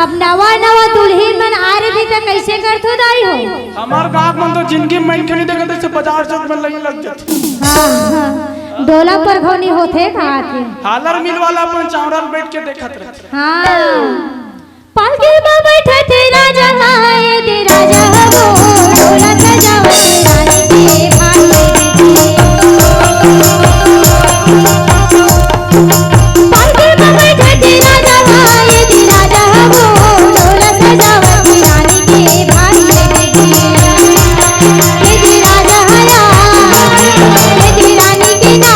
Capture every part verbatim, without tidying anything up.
अब नवा नवा दुल्हिन मन आ रही त कइसे करथो दाई हो? हमर गाँव मन तो जिनगी में मनखे नहीं देखत, जइसे बाजार चौक में लाइन लग जाथे। हाँ, हाँ। डोला परघौनी होथे कहाथे। हालर मिल वाला अपन चावरा म बइठ के देखत रहिथे। हाँ। पालकी म बइठथे राजा, हाँ, ये दे राजा हो, डोला सजावत रानी के भाई। पालकी म बइठथे राजा, हाँ, ये दे राजा हो, डोला सजावत रानी के भाई। ये दे राजा हया, ये दे रानी के ना,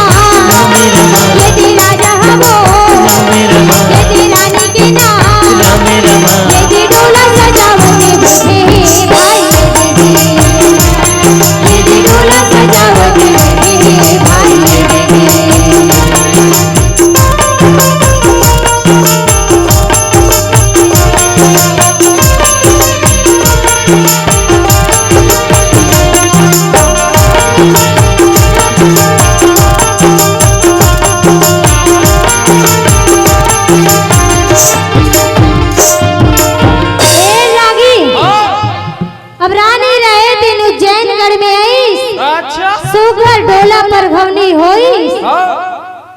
ये दे राजा हवो, ये दे रानी के ना, ये दे डोला सजावत बइठे हे भाई, ये दे डोला सजावत बइठे हे भाई। ए रागी, अब रानी रहे तेन उज्जैनगढ़ में आईस। अच्छा। सुघर डोला परघौनी होईस। हाँ।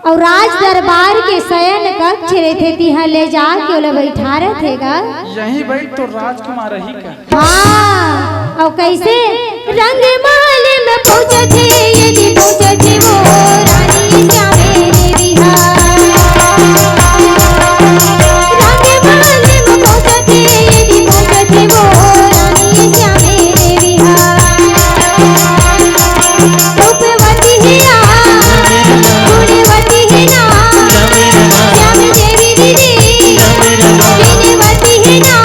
अउ राज दरबार के शयन कक्ष रहिथे, तिहां ले जाके ओला बइठा रथे गा। यहीं बइठ तो राजकुमार रही का? हाँ, अउ कइसे? रंग महल में पहुंचथे, ये जी पहुंचथे वो रानी श्यामे देवी हा। रंग महल में पहुंचथे, ये जी पहुंचथे वो रानी श्यामे देवी हा। रूपवती है ना, गुणवती है ना, श्याम देवी दीदी, गुणवती है ना,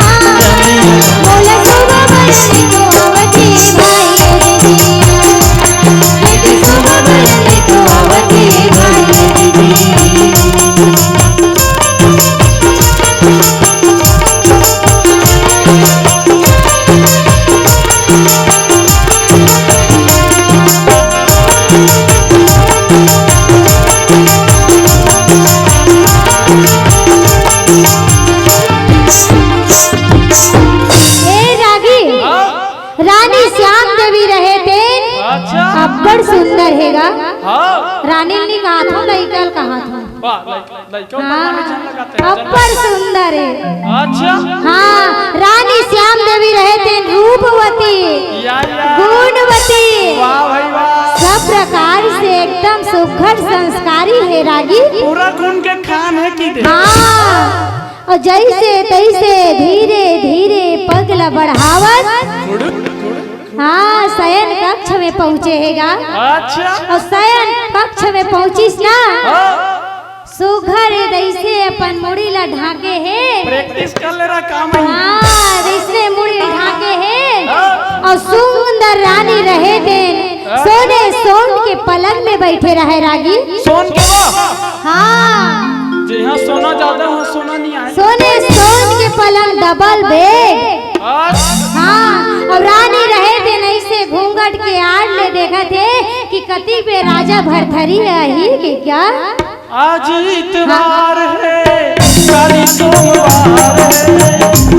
बोला शोभा बरन को अवती भाई दीदी, बेटी शोभा बरन को अवती भाई दीदी। ए रागी, हाँ। रानी श्याम देवी रहे तेन अच्छा। अब्बड़ सुंदर हे गा। हाँ। रानी ल नी कहाथों, लइका ल कहाथों। वाह, लइका, लइका ऊपर हाँ, माने झन लगाते हैं, झन अब्बड़ सुंदर हे। अच्छा। हाँ, रानी श्याम देवी रहे तेन रूपवती, या, या। गुणवती, वाह भाई वाह। सब प्रकार से एकदम सुघर संस्कारी हे रागी। पूरा गुण के खान हे कि दे। हाँ, अउ जइसे तइसे धीरे धीरे पग ल बढ़ावत, हाँ, शयन कक्ष में पहुंचे हे गा। अच्छा। अउ शयन कक्ष में पहुंचिस ना, हाँ। सुघर तइसे अपन मुड़ी ल ढांके हे। Practice कर ले रहा काम है। हाँ, तइसे मुड़ी ढांके हे। हाँ। अउ सुंदर रानी रहे तेन सोने सोन के पलंग में बइठे रहे रागी। सोन के वो? हाँ। जे यहाँ सोना ज्यादा हो, सोना नहीं आए। सोने सोन के पलंग double bed। अच्छा। हाँ, अउ रानी रहे तेन अइसे घूंघट के आड़ ले देखत हे कि कती बेर राजा भरथरी आही कि क्या? आज इतवार है, काली सोमवार है,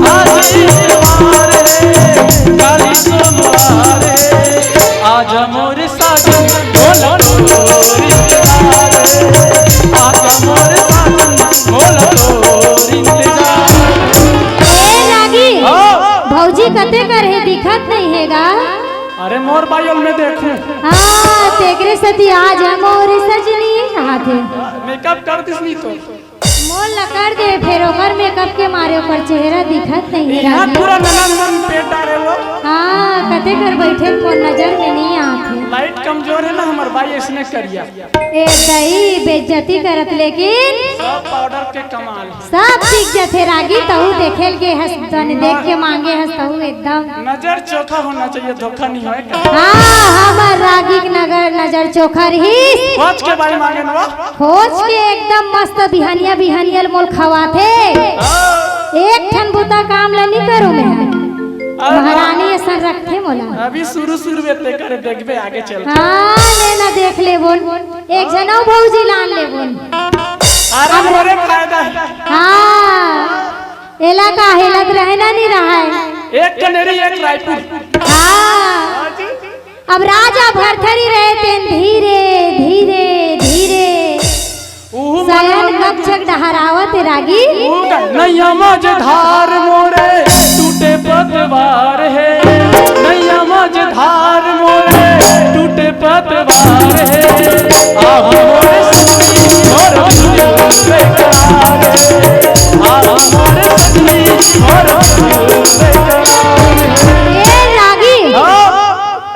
आज इतवार है, काली सोमवार है, आज मोर साजन बोल तोर इंतजार है, आज मोर साजन बोल तोर इंतजार। ए रागी, हाँ। भौजी कते कर हे, दिखत नहीं हे गा। अरे मोर बाई ल मैं देखूं। हाँ, तेकरे सेती आज मोर सजनी कहाथे। Makeup कर दिस नहीं तो। मोर ला कर दे, फेर ओकर makeup के मारे ओकर चेहरा दिखत नहीं हे यहाँ रागी। पूरा ननद मन पेट डारे वो। हाँ, कते कर बइठे मोर नजर में नहीं आथे। Light कमजोर हे ना हमर बाई, इसने करिया। ए दई, बेइज्जती करत लेकिन। सब powder के कमाल। सब सीख जथे रागी, तहू देखे ल गे हस, तने देख के मांगे हस, तहू एकदम। नजर चोखा होना चाहिए, धोखा नहीं होए का। हाँ, हमर रागी के नगर नजर चोखा रहिस। खोज के बाई मांगे न वो। खोज के एकदम मस्त बिहनिया बिहनिया ल मोल खवाथे। हाँ। एक ठन बुता काम ल नी करूं मैं। अरे महारानी असन रखथे मोला। अभी शुरू शुरू में ते करे, देखबे आगे चल। हाँ, ले ना देख लेबोन। एक जनऊ भौजी लान लेबोन। अरे हमरे फायदा है। हाँ। एला का हेलत रहे ना, नहीं रहा है। एक कनेरी, एक रायपुर। हाँ। अब राजा भरथरी रहे तेन धीरे, धीरे, धीरे उहू मन सयन मन कक्षक डहरावत हे रागी। उहू का नैया मझधार मोरे टूटे पतवार हे, नैया मझधार मोरे टूटे पतवार हे। आहा मोरे सखी, मोर दिल बेकरार हे। आहा मोरे सखी, मोर दिल बेकरार हे। ए रागी, हाँ।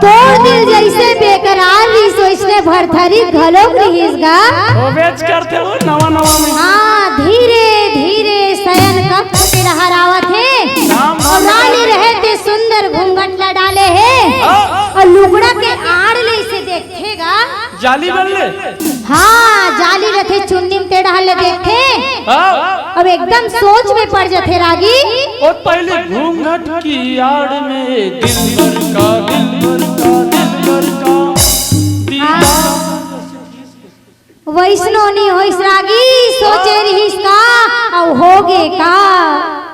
तोर दिल जइसे बेकरार रिहिस, वइसने भरथरी घलोक रिहिस गा। होबेच करथे वो नवा नवा में। हाँ, धीरे धीरे सयन कक्ष के डहरावत हे। राम अउ राम रानी राम। रहे ते सुंदर घूंघट ला डाले हे। हाँ। अउ लुगड़ा के आड़ ले इसे देखथे गा। जाली बन ले। हाँ, जाली रथे, चुन्नी म ते डहर ले देखथे। हाँ। अब एकदम सोच में पड़ जथे रागी। ओ पहले घूंघट की आड़ में दिलबर का, दिलबर का, दिलबर का दीदार। हाँ। वइसनो नी होइस रागी, सोचे रिहिस का, अउ होगे का।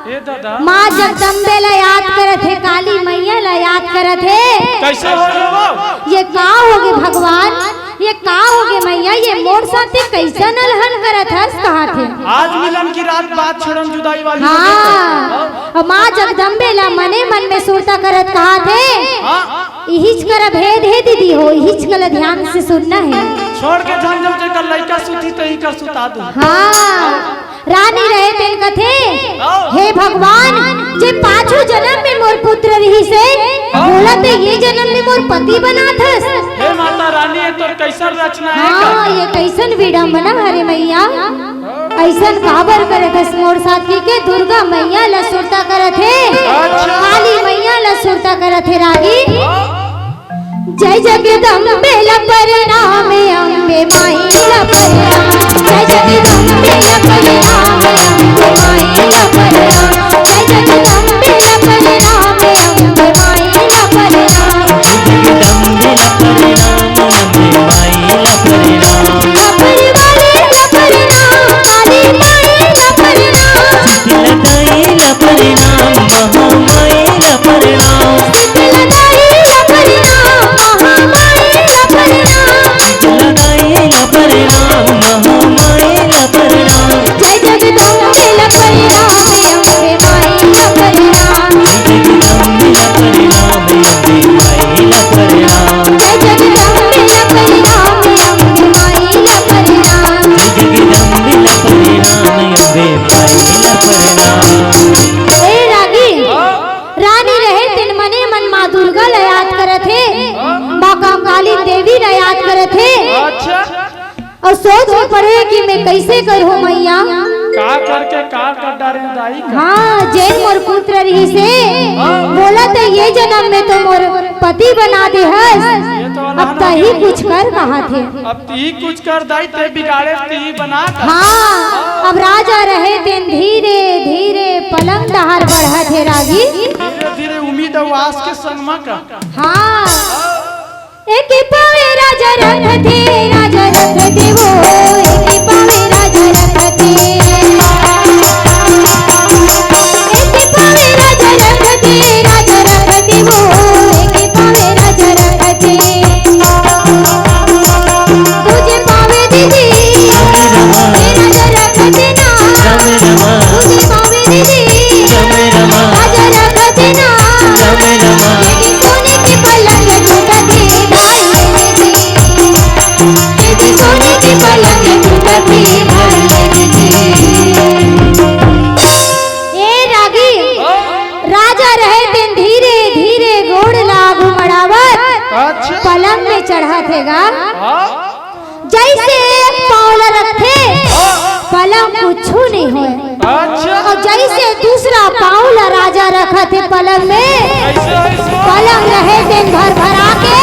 ए दादा। माँ जगदम्बे ला याद करत हे, काली मैया ला याद करत हे। कइसे होगे वो? ये का होगे भगवान? ये का होगे मैया? ये मोर साथे कइसन अलहन करत हस, कहत हे। आज मिलन की रात, बात छड़न जुदाई वाली हो गई। हाँ, अउ माँ जगदम्बे ला मने मन में सुरता करत कहत हे। हाँ। इहिच करा भेद हे दीदी हो, इहिच करा ध्यान से सुनना हे। छोड़ के झन जाओ, जेकर लइका सुती तही कर सुता दो। हाँ, रानी रहे तेन कथे, हाँ। हे भगवान, जे पाछू जनम में मोर पुत्र रिहिस हे, हाँ। मोला ते ये जनम में मोर पति बनाथस। हे माता रानी, ये तोर कइसन रचना हे हाँ, का? ये कइसन विडम्बना हरे मैया। अइसन काबर करत हस मोर साथ कहिके दुर्गा मैया ला सुरता करत हे, अच्छा। काली मैया ला सुरता करत हे रागी। जय जगदम्बे ला प्रणाम, अम्बे माई ला प्रणाम। जय जगदम्बे ला प्रणाम, अम्बे माई ला प्रणाम। जय जगदम्बे ला प्रणाम, अम्बे माई ला प्रणाम। जगदम्बे ला प्रणाम, अम्बे माई ला प्रणाम। अपरवारी ला प्रणाम, काली माई ला प्रणाम। शीतला दाई ला प्रणाम, महामाई ला प्रणाम। शीतला दाई ला प्रणाम, महामाई ला प्रणाम। शीतला दाई ला प्रणाम, महामाई ला प्रणाम। जय जगदम्बे ला प्रणाम, अम्बे माई ला प्रणाम। जय जगदम्बे ला प्रणाम, अम्बे माई ला प्रणाम। जय जगदम्बे ला प्रणाम, अम्बे माई ला प्रणाम। जय जगदम्बे ला प्रणाम, अम्बे माई ला प्रणाम। ए रागी, रानी रहे तेन मने मन माँ दुर्गा ला याद करत हे, माँ कंकाली देवी ला याद करत हे। अच्छा। अउ सोच में पड़े कि मैं कइसे करहूँ मैया। का करके का कर डारे दाई का? हाँ, जेन मोर पुत्र रिहिस हे, हाँ। मोला ते ये जनम में तो मोर पति बना दे हस, ये तो अब अलहन तही हो गया। कुछ कर कहत हे। अब तही कुछ कर दाई, ते बिगाड़े तही बना कर। हाँ, अब राजा रहे तेन धीरे धीरे पलंग डहर बढ़त हे रागी। धीरे धीरे उम्मीद अउ आस के संग मा का। हाँ। एके पाँवे राजा रखथे, राजा रखथे वो, एके पाँवे राजा रखथे। एके पाँवे राजा रखथे, राजा रखथे वो, एके पाँवे राजा रखथे। दूजे पाँवे दीदी, राजा रखथे ना। दूजे पाँवे दीदी, राजा रखथे ना। ये सोने के पलंग टूटा थे भाई जी। ये सोने के पलंग टूटा थे भाई जी। ए रागी, राजा रहे तेन धीरे धीरे गोड़ ला आगू बढ़ावत अच्छा। पलंग में चढ़त हे गा। हाँ। जइसे एक पाँव ला रखथे, हाँ। पलंग कुछु नहीं होय। अच्छा। अउ जइसे दूसरा पाँव ला राजा रखत हे पलंग में, कैसे, कैसे? पलंग रहे तेन भर भरा के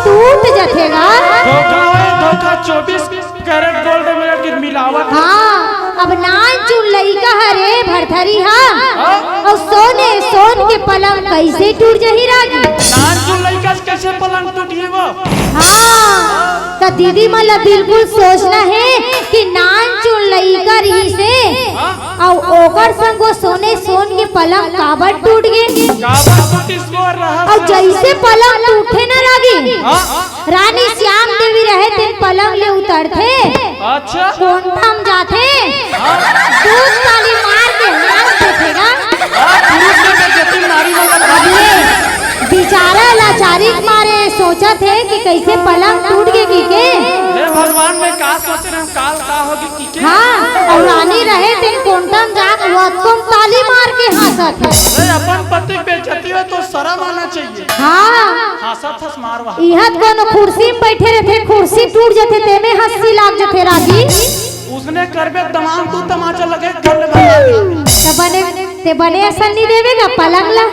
टूट जथे गा। धोखा है, धोखा, चौबीस कैरेट गोल्ड में के मिलावत है। हाँ, अब नानचुन लइका हरे भरथरी हा, हाँ? अउ सोने सोन के पलंग कइसे टूट जही रागी? नानचुन लइका से कइसे पलंग टूटही वो? हाँ, त दीदी मन ला बिल्कुल सोचना हे कि नानचुन लइका रिहिस हे, अउ ओकर संग वो सोने सोन के पलंग काबर टूट गे। काबर टूटिस वो रहस्य। अउ जइसे पलंग टूटे न लगी, हाँ। रानी श्याम देवी रहे तेन पलंग ले उतरथे, अच्छा। कोंटा म जाथे, हाँ। दू ताली मार के हाथ देथे गा। हाँ, पुरुष के बेइज्जती नारी मन ला अब ये बिचारा लाचारी के मारे सोचत हे कि कइसे पलंग टूट गे कि के। हे भगवान, मैं का सोच रहे हूँ, काल का होगी कि के? हाँ, अउ रानी रहे तेन कोंटा म जाके वो अतको म ताली मार के हाँसत हे। अरे, अपन पति के बेइज्जती हो तो शर्म आना चाहिए। हाँ। हाँसत हस मार वहाँ। इहाँ त कोनो कुर्सी म बइठे रहिथे, कुर्सी टूट जथे, तेमे हँसी लाग जथे रागी। उसने करबे दमांग तू तमाचा लगे घर ले बता। त बने, ते बने असन नइ देबे गा पलंग ला।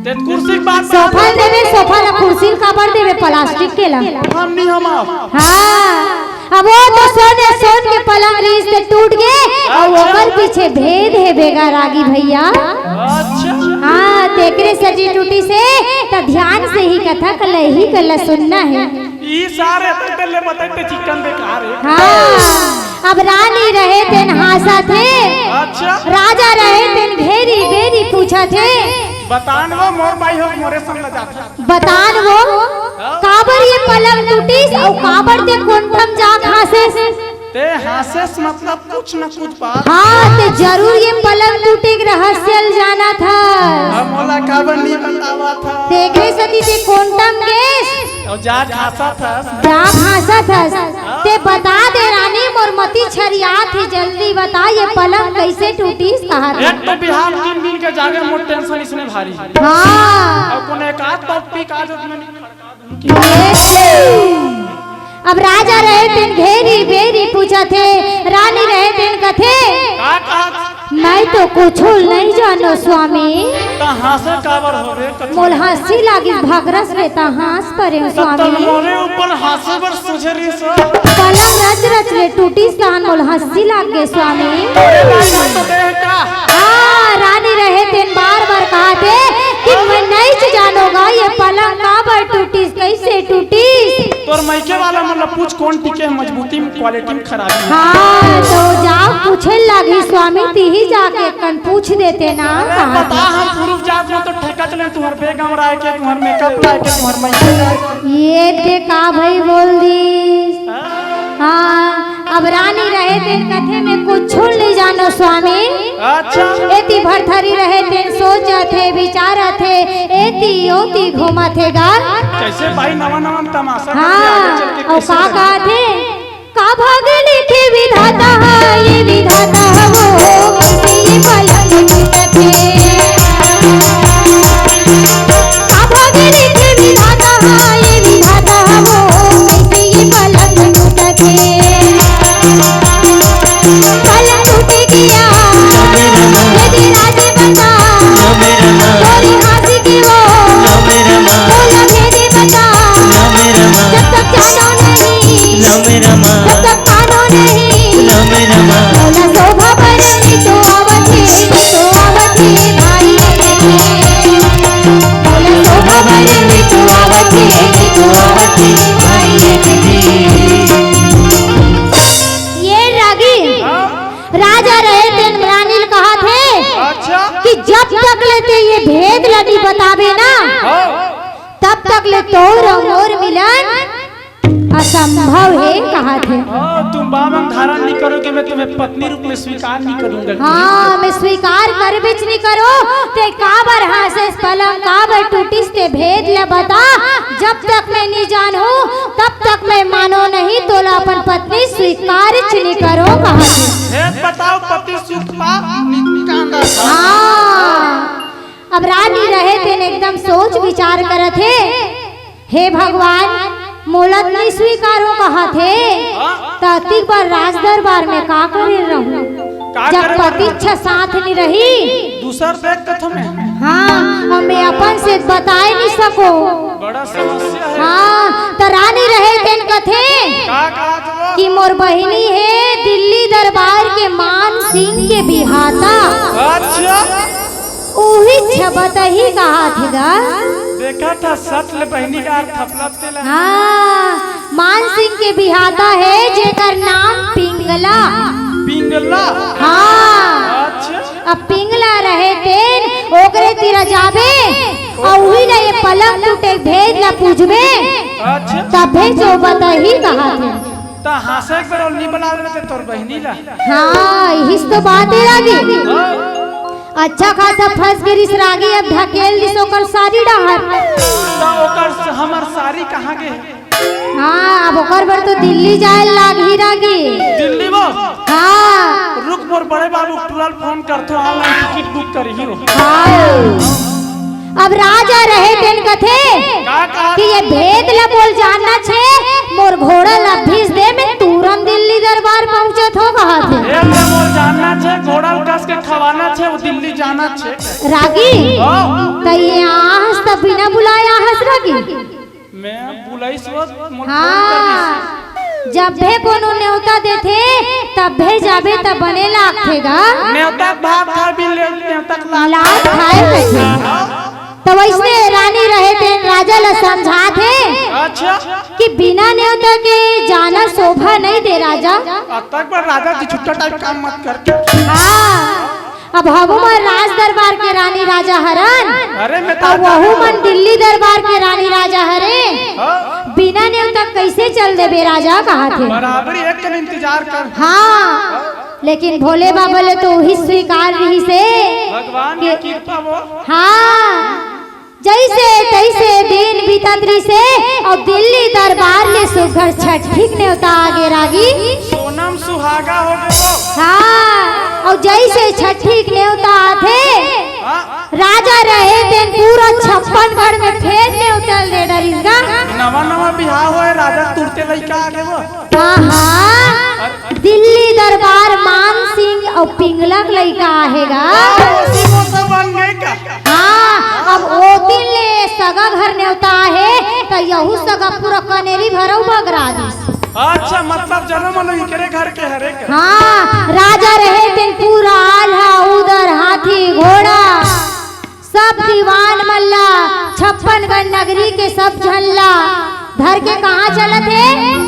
ते कुर्सी के बात सोफा ल देबे, सोफा ला कुर्सी ल काबर देबे, प्लास्टिक के ला। हम नहीं हम आप। हाँ, अब वो तो सोने सोन के पलंग रिहिस ते टूट गे, अउ ओकर पीछे भेद हे बेगा रागी भइया। अच्छा। हाँ, तेकरे सजी टूटिस हे, त ध्यान से ही कथा कला ही कला सुनना हे। ई सारे तक ले बताई ते चिकन बेकार हे। हाँ, अब रानी रहे तेन हाँसत हे। अच्छा। राजा रहे तेन घेरी बेरी पूछत हे। बतान वो मोर बाई हो मोरे संग ल जाथे। बतान वो, काबर ये पलंग टूटिस अउ काबर ते कोंटा म जाके हाँसेस? ते हाँसेस मतलब कुछ न कुछ बात। हाँ, ते जरूर ये पलंग टूटे के रहस्य ल जानत हस। अब मोला काबर नहीं बतावत हस? तेकरे सती ते कोंटा म गेस। अउ जाके हाँसत हस। जाके हाँसत हस। ते बता दे रानी, मोर मती छरियात हे, जल्दी बता ये पलंग कइसे टूटिस कहत हे। एक तो बिहान तीन दिन के जागे मोर टेंशन इसने भारी। हाँ। अउ कोनो एक आध बात पी का जो मैंने अब राजा रहे तेन घेरी बेरी पूछत हे, रानी रहे तेन कथे, का कहत? मैं तो कुछु नहीं जानो स्वामी। त हाँसे काबर होबे? मोल हँसी लागिस भगरस रे त हाँस परे हूँ स्वामी। मोरे ऊपर हाँसे बर सुझरी सो। पलंग रच रच ले टूटिस तहन मोल हँसी लाग गे स्वामी। अरे भाई, तो देख का? हाँ, रानी रहे तेन बार बार कहत हे कि मैं नहीं जानो गा ये पलंग काबर टूटिस, कइसे टूटिस? तोर मइके वाला मन ला पूछ, कोन टिके हे मजबूती म, क्वालिटी म, खराबी म। हाँ, तो जाव पूछे लागही स्वामी, तिही जाके कन पूछ देते ना। अरे कहाँ बता, हम पुरुष जात म तो ठेका चले, तुँहर बेगम राय के, तुँहर मेकअप लाय के, तुँहर मइके जाय के। ये ते का भई बोल दिस? हाँ। हाँ, अब रानी रहे तेन कथे में कुछु नहीं जानो स्वामी। अच्छा। एती भरथरी रहे तेन सोचत हे, विचारत हे, एती ओती घूमत हे गा। कइसे भाई नवा नवा तमाशा करके हाँ, आगे चल के अउ कइसे का करही? कहत हे? का भाग लिखे विधाता हा, ये विधाता हा वो, ये पलंग टूटत हे। का भाग लिखे विधाता हा, ये विधाता हा वो, ये पलंग टूटत हे। पलंग टूट गया, यदि राज बता, तोरी हाँसी के वो, बोला भेदी बता, जब तक जानो नहीं, जब तक पानो नहीं, बोला शोभा बरनी तो आवत हे, तो आवत हे भाई, बोला शोभा बरनी तो आवत हे, तो आवत हे भाई। ये रागी हाँ। राजा रहे तेन रानी ल कहत हे अच्छा। कि जब तक ले ते ये भेद ल नी बताबे ना, हाँ। तब तक ले तोर अउ मोर मिलन असंभव हे कहत हे। हाँ, तुम बामन धारण नहीं करोगे, मैं तुम्हें पत्नी रूप में स्वीकार नहीं करूंगा। हाँ, मैं स्वीकार करबेच नहीं करो, ते काबर हाँसेस पलंग काबर टूटिस ते भेद ल बता, जब तक मैं नहीं जानहूँ, तब तक मैं मानो नहीं, तोला अपन पत्नी स्वीकार च नहीं करो, कहत हे। भेद बताओ, पति सुख पाप निकांदा। हाँ, अब रानी रहे तेन एकदम सोच विचार करत हे, हे भगवान, मोला त नहीं स्वीकारो कहत हे, हाँ। त अतिक बार राज दरबार में का करे रहूं? का जब करे पति रहूं? इच्छा साथ नहीं रही। दूसर देख के थमे। हाँ, अब मैं अपन से बताए नहीं सको। बड़ा समस्या है। हाँ, त रानी रहे तेन कथे का कहत वो? कि मोर बहिनी हे दिल्ली दरबार के मान सिंह के बिहाता। अच्छा। उही छबत ही कहत हे गा। देखा था सच ले बहिनी का थपला तेला। हाँ, मान सिंह के बिहाता हे जेकर नाम पिंगला। पिंगला। हाँ। अच्छा। अब पिंगला रहे तेन ओकरे तीरा जाबे, अउ उही ला ये पलंग टूटे भेद ला पूछबे, अच्छा। तभे जो बताही कहा थे। त हाँसे एक बार ओला नी बला लेते तोर बहिनी ला। हाँ, इहिस तो बात हे रागी। हाँ। अच्छा खासा फंस गिरिस रागी, अब ढकेल दिस ओकर सारी डहर। त ओकर स-, हमर सारी कहाँ गे? हाँ, अब ओकर बर तो दिल्ली जाए लागही रागी। दिल्ली वो? हाँ। रुक, मोर बड़े बाबू टूरा ल फोन करथो, online टिकट बुक करही वो। हाँ। अब राजा रहे तेन कथे का कहा? कि ये भेद ला मोला जानना छे, मोर घोड़ा ला भीस दे, मैं तुरंत दिल्ली दरबार पहुंचत हो कहा थे। ए, मैं मोला जानना छे, घोड़ा ल कस के खवाना छे, वो दिल्ली जाना छे। रागी, हाँ। त ये आहस त बिना बुलाए आहस रागी। मैं बुलाइस वो, मोला फोन कर दिस। हाँ, जब भी कोनो नेवता देथे, तब भी जाबे त बने लागथे गा। नेवता भात खाए बिन ले, नेवता के लात लात खाए कथे। त वइसने रानी रहे तेन राजा ला समझाथे अच्छा। कि बिना नेवता के जाना शोभा नहीं दे राजा। अब तक बर राजा जी छुट्टा टाइप काम मत कर। हाँ, अब हमू मन राज दरबार के रानी राजा हरन, अरे मैं तो अउ वहू मन दिल्ली दरबार के रानी राजा हरे। हाँ। बिना नेवता कइसे चल देबे राजा कहा थे। बराबर एक कन इंतजार कर। हाँ, लेकिन भोले बाबा ले तो उही स्वीकार रहिसे। भगवान के के कृपा वो। हाँ, जइसे तइसे दिन बीतत रहिसे, अउ दिल्ली दरबार ले सुघर छट्ठी के नेवता आगे रागी। सोनम सुहागा हो गे वो। हाँ, अउ जइसे छट्ठी के नेवता आथे, हाँ। राजा रहे तेन पूरा छप्पन गढ़ में फेर नेवता ल दे डरिस गा। नवा नवा बिहाव होए, राजा तुरते लइका आगे वो। हाँ, हाँ। दिल्ली दरबार मान सिंह अउ पिंगला के लइका आहे गा। ओ, ओती मोर सब बन गए का? हाँ, अब ओती ले सगा घर नेवता आहे, त यहू सगा पूरा कनेरी भरऊ बगरा दिस। अच्छा, मतलब जनम वाला इकरे घर के हरे का? हाँ, राजा रहे तेन पूरा आल्हा, उदर, हाथी, घोड़ा, सब दीवान मन ला, छप्पन गढ़ नगरी के सब झन ला धर के कहाँ चलत हे?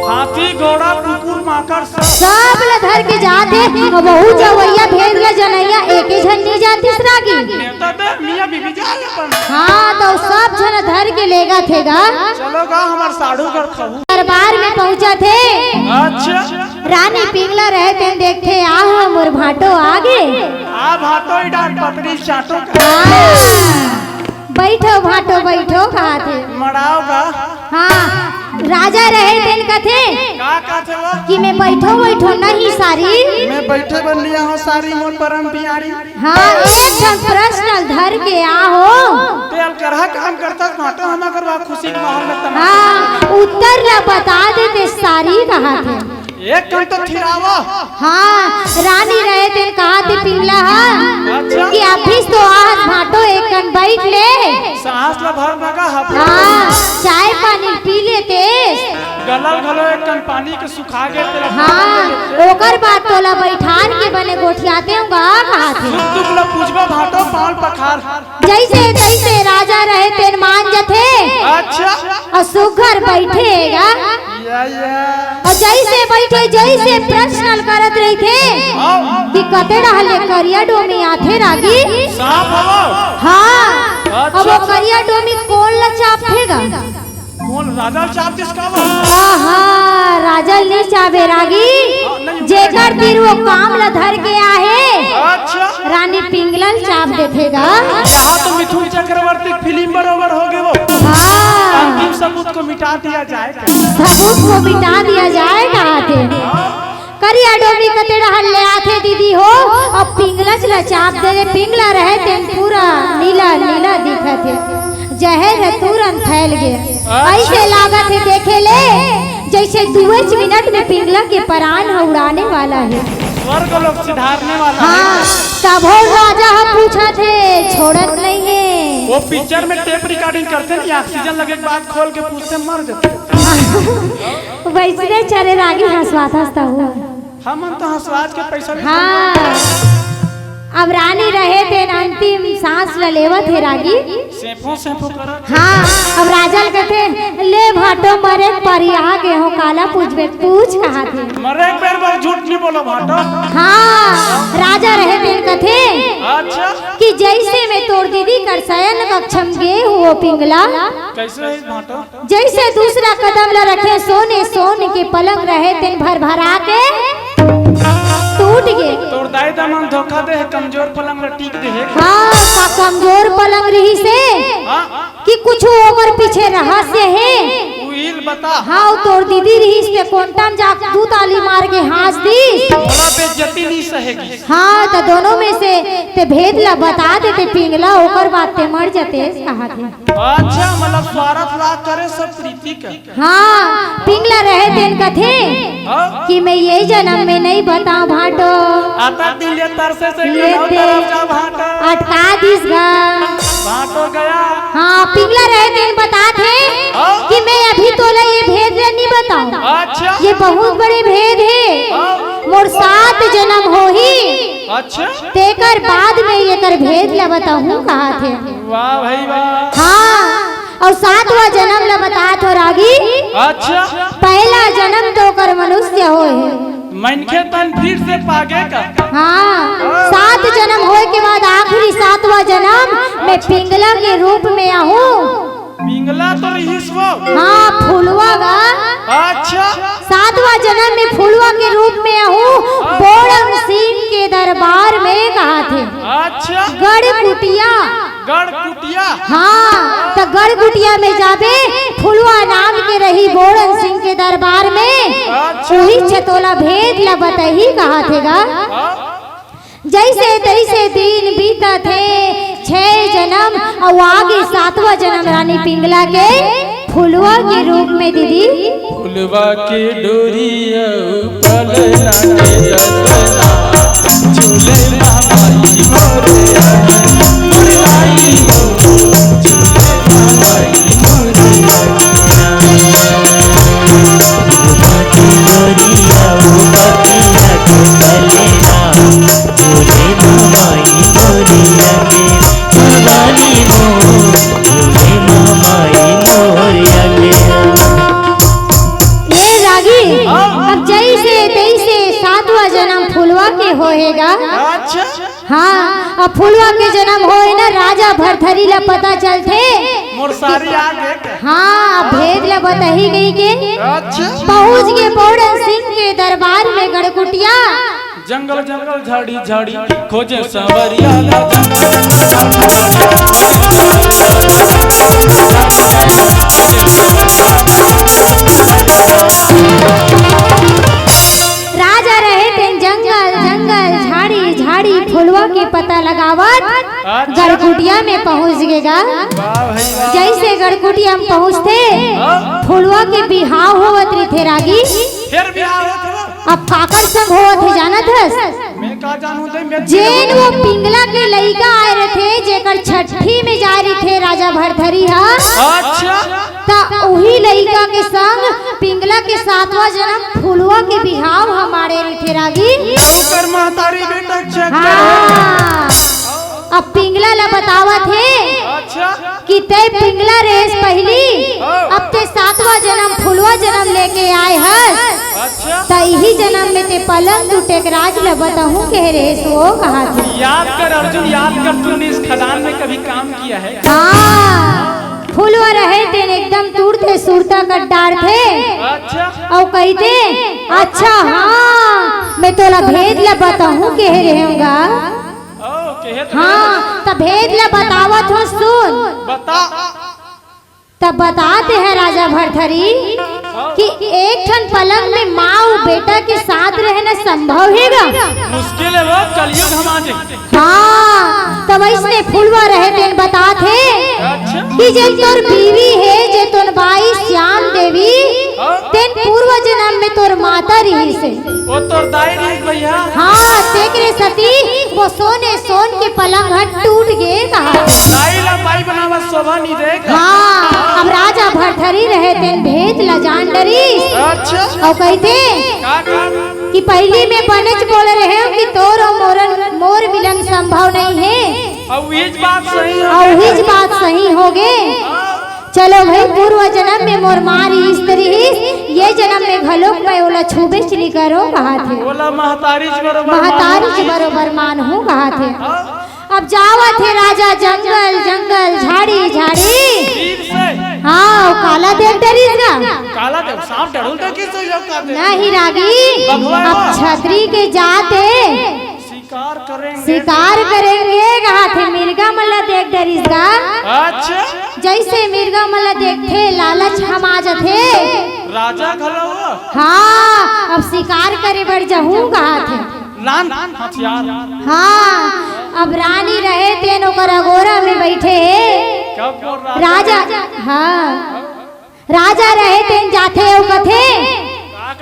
हाथी, घोड़ा, कुकुर, माकड़ सब। सब ला धर के जात हे। अउ वहू जवइया भेद ला जनइया एके झन नी जातिस रागी। नेता दे, मियाँ बीबी जाए अपन। हाँ, त सब झन धर के लेगथे गा। चलो गा, हमर साढ़ू घर खाऊ। दरबार में पहुँचत हे। अच्छा। रानी पिंगला रहे तेन देखथे, आहो मोर भांटो आगे। आ भांटो ही डांट पतरी चाटो का। हाँ, बइठो भांटो बइठो कहा थे। मड़ाव का? हाँ, राजा रहे तेन कथे का कथे वो? कि मैं बइठो बइठो नहीं सारी। मैं बइठे बर नइ आहों सारी मोर परम प्यारी। हाँ, एक ठन प्रश्न धर के आहों। तेल करहा काम करता भांटो हमा करवा खुशी के माहौल में तमाशा। हाँ, उत्तर ला बता देते सारी कहा थे। एक कन तो थिरावा। हाँ, रानी रहे तेन कहा थे पिंगला हा अच्छा। कि अभीस तो आहस भांटो एक कन बइठ ले। सांस ला भर लगा हफ। हाँ, चाय पानी पी लेते। गला घलो एक कन पानी के सुखा गे तेला। हाँ, ओकर बाद तोला बइठान के बने गोठियाते हूँ गा कहा थे। सुख दुख ला पूछबे भांटो पाल पखार। जइसे तइसे राजा रहे तेन मान जथे। अच्छा। अउ सुघर बइठे गा। या, या। अउ जइसे बइठे, जइसे प्रश्न करत रहिथे हाँ। कि कते डहर ले करिया डोमी आथे रागी। सांप हवो। हाँ। अच्छा। अब वो करिया डोमी कोन ला चापथे गा? कोन राजा ल चाप दिस का वो? आहा, राजा ल नी चाबे रागी। हाँ, नहीं, जेकर तीर वो काम ला धर के आहे। अच्छा। रानी पिंगला ल चाप देथे गा। यहाँ तो मिथुन चक्रवर्ती फिल्म बरोबर हो गे वो। हाँ। अंतिम सबूत को मिटा दिया जाए। सबूत को मिटा दिया जाए कहा थे। करिया डोमी कते डहर ले आथे दीदी हो, अउ पिंगलच ल चाप दे रे, पिंगला रहे तेन पूरा नीला नीला दिखत हे, जहर ह तुरंत फैल गे। अच्छा। अइसे लागत हे देखे ले, जइसे दुएच मिनट में पिंगला के परान ह उड़ाने वाला हे। स्वर्ग लोक सिधारने वाला हे। हाँ, तभो राजा ह पूछत हे, छोड़त नइ हे। वो पिक्चर में टेप रिकॉर्डिंग करथे ना, ऑक्सीजन लगे के बाद खोल के पूछथे, मर जथे। वइसने चले रागी हंसवात हंसता हुआ। हमन तो हंसवात के पैसा भी हाँ। अब रानी रहे तेन अंतिम सांस ल लेवत हे रागी। सेंफो सेंफो करत। हाँ, अब राजा ल कथे, "ले भांटो, मरे के परी आ गे हो, काला पूछबे, पूछ," कहाथे। मरे के बेर बर झूठ नहीं बोलो भांटो। हाँ, राजा रहे तेन कथे अच्छा। कि जैसे मैं तोर दीदी कर शयन कक्ष म गे हूँ पिंगला, कैसे है भांटो? जैसे दूसरा कदम ल रखे, सोने सोन के पलंग रहे, तेन भर भरा के टूट गे। तोर दाई दमन धोखा दे हे, कमजोर पलंग ल टीक दे हे। हाँ, का कमजोर पलंग रहिसे हाँ। कि कुछ ओकर पीछे रहस्य हे। उहिल बता। हाँ, तोर दीदी रहिस ते कोंटा म जाके दू ताली मार के हाँस दिस। मोला बेइज्जती नहीं सहेगी। हाँ, त दोनों में से ते भेद ल बता देते पिंगला, ओकर बाद ते मर जते, कहाथे। अच्छा, मतलब स्वार्थ ला करे सब प्रीति का। हाँ, पिंगला रहे तेन कथे हाँ? कि मैं ये जन्म में नहीं बताऊं भांटो। आता दिन ये तरसे से ये क्यों ना ते तरफ जा भांटो। अटका दिस गा। भांटो गया। हाँ, पिंगला रहे तेन बताथे हाँ? कि मैं अभी तोला ये भेद ल नहीं बताऊं। अच्छा। ये बहुत बड़े भेद हे। हाँ? मोर सात जन्म होही। अच्छा। तेकर बाद में एकर भेद ल बताहूं कहाथे। वाह भाई वाह। हाँ, अउ सातवां जन्म ल बतात हो रागी। अच्छा। पहला जन्म तो ओकर मनुष्य होय हे। मनखे तन फिर से पागे का। हाँ, सात जन्म होय के बाद आखिरी सातवां जन्म मैं पिंगला के रूप में आहूं। पिंगला तो रहिस वो। हाँ, फुलवा गा। अच्छा। सातवां जन्म में फुलवा के रूप में आहूं, बोड़म सिंह के दरबार में कहाथे। अच्छा। गढ़ कुटिया। गढ़ कुटिया। हाँ, त गढ़ कुटिया में जाबे, फुलवा नाम के रही बोड़न सिंह के दरबार में। अच्छा। उही छे तोला भेद ल बताही कहाथे गा। हाँ। जैसे तैसे दिन बीतत हे, छह जन्म अउ आगे सातवां जन्म रानी पिंगला के फुलवा के रूप में दीदी। फुलवा के डोरी अउ पलना के रतना, झूले मामाई मोरे आंगन, मोरे माई हो, झूले मामाई मोरे आंगन। फुलवा के डोरी अउ पलना के रतना, झूले मामाई मोरे आंगन, कुर्बानी मोर, झूले मामाई मोरे आंगन। ये रागी, हाँ। अब जैसे तैसे सातवां जन्म फुलवा के होएगा। अच्छा। हाँ, अब फुलवा के जन्म होए ना, राजा भरथरी ला पता चलथे। मोर सारी आ गे। हाँ, अब भेद ला बताही गई के। अच्छा। पहुँच गे बोड़न सिंह के दरबार में गढ़कुटिया। जंगल जंगल झाड़ी झाड़ी खोजे सांवरिया ला, जंगल जंगल झाड़ी झाड़ी। राजा रहे तेन जंगल जंगल झाड़ी झाड़ी फुलवा के पता लगावत अच्छा। गढ़कुटिया में पहुंच गे गा। वाह भाई वाह। जैसे गढ़कुटिया में पहुंचथे, हाँ। फुलवा के बिहाव होवत रहिथे रागी। फिर बिहाव होत हे? अब काकर संग होवत हे जानत हस? मैं का जानू दे, मैं जेन वो पिंगला के लइका आए रहिथे, जेकर छट्ठी में जाए रहिथे राजा भरथरी ह। अच्छा। त उही लइका के संग पिंगला के सातवां जन्म फुलवा के बिहाव ह माड़े रहिथे रागी। ओकर महतारी बेटा चक्कर। हाँ। अब पिंगला ला बतावत हे। अच्छा। कि तैं पिंगला रेहेस पहिली, हाँ। अब तैं सातवां जन्म फुलवा जन्म लेके आए हस। अच्छा। त इही जन्म में तैं पलंग टूटे के राज ल बताहूं कहे रेहेस वो कहाथे। याद कर अर्जुन, याद कर, तूने इस खदान में कभी काम किया है? हाँ, फुलवा रहे तेन एकदम तुरते सुरता कर डारथे। अच्छा। अउ कहिथे, "अच्छा हाँ, मैं तोला भेद ल बताहूं कहे रेहेंव गा।" ओ, कहे तो हाँ, त भेद ल बतावत हों, सुन। बता। त बतात हे राजा भरथरी कि एक ठन पलंग में माँ अउ बेटा के साथ रहना संभव हे गा? मुश्किल हे वो, कलयुग हम आ जाए। हाँ, त वइसने फुलवा रहे तेन बतात हे अच्छा। कि जेन तोर बीवी हे, जे तोर बाई श्याम देवी, हाँ। तेन पूर्व जन्म में तोर माता रहिस हे। वो तोर दाई रहिस भैया। हाँ, तेकरे सेती वो सोने सोन के पलंग ह टूट गे कहा। दाई ला बाई बनावत शोभा नहीं देख। हाँ, अब राजा भरथरी रहे तेन भेद ला जान डरिस। अच्छा। अउ कहिथे, का, का? कि पहिली में बनेच बोले रहेंव कि तोर अउ मोरन, मोर मिलन संभव नइ हे। अउ इहीच बात सही हो अउ गे। इहीच बात सही हो गे। चलो भाई, पूर्व जनम में मोर माँ रिहिस त रिहिस, ये जनम में घलोक मैं ओला छूबेच नइ करों कहाथे। ओला महतारीच बरोबर महतारीच मानहूँ। बरोबर मानहूँ कहाथे। हाँ। अब जावत हे राजा जंगल जंगल, झाड़ी झाड़ी। तीर से। हाँ, अउ काला देख डरिस गा। काला देख, सांप डरहूँ त किस हो जाओ का देख? नहीं रागी, बघवा। अब छतरी के जात हे। शिकार करेंगे। शिकार करेंगे कहाथे, मिर्गा मन ला देख डरिस गा। अच्छा। जइसे मिर्गा मन ला देखथे, लालच हमा जथे। राजा घलो। हाँ, अब शिकार करे बर जहूँ कहाथे। लान हथियार। हाँ, अब रानी रहे तेन ओकर अगोरा में बइठे हे। कब बोल राजा? राजा, हाँ, राजा रहे तेन जाथे अउ कथे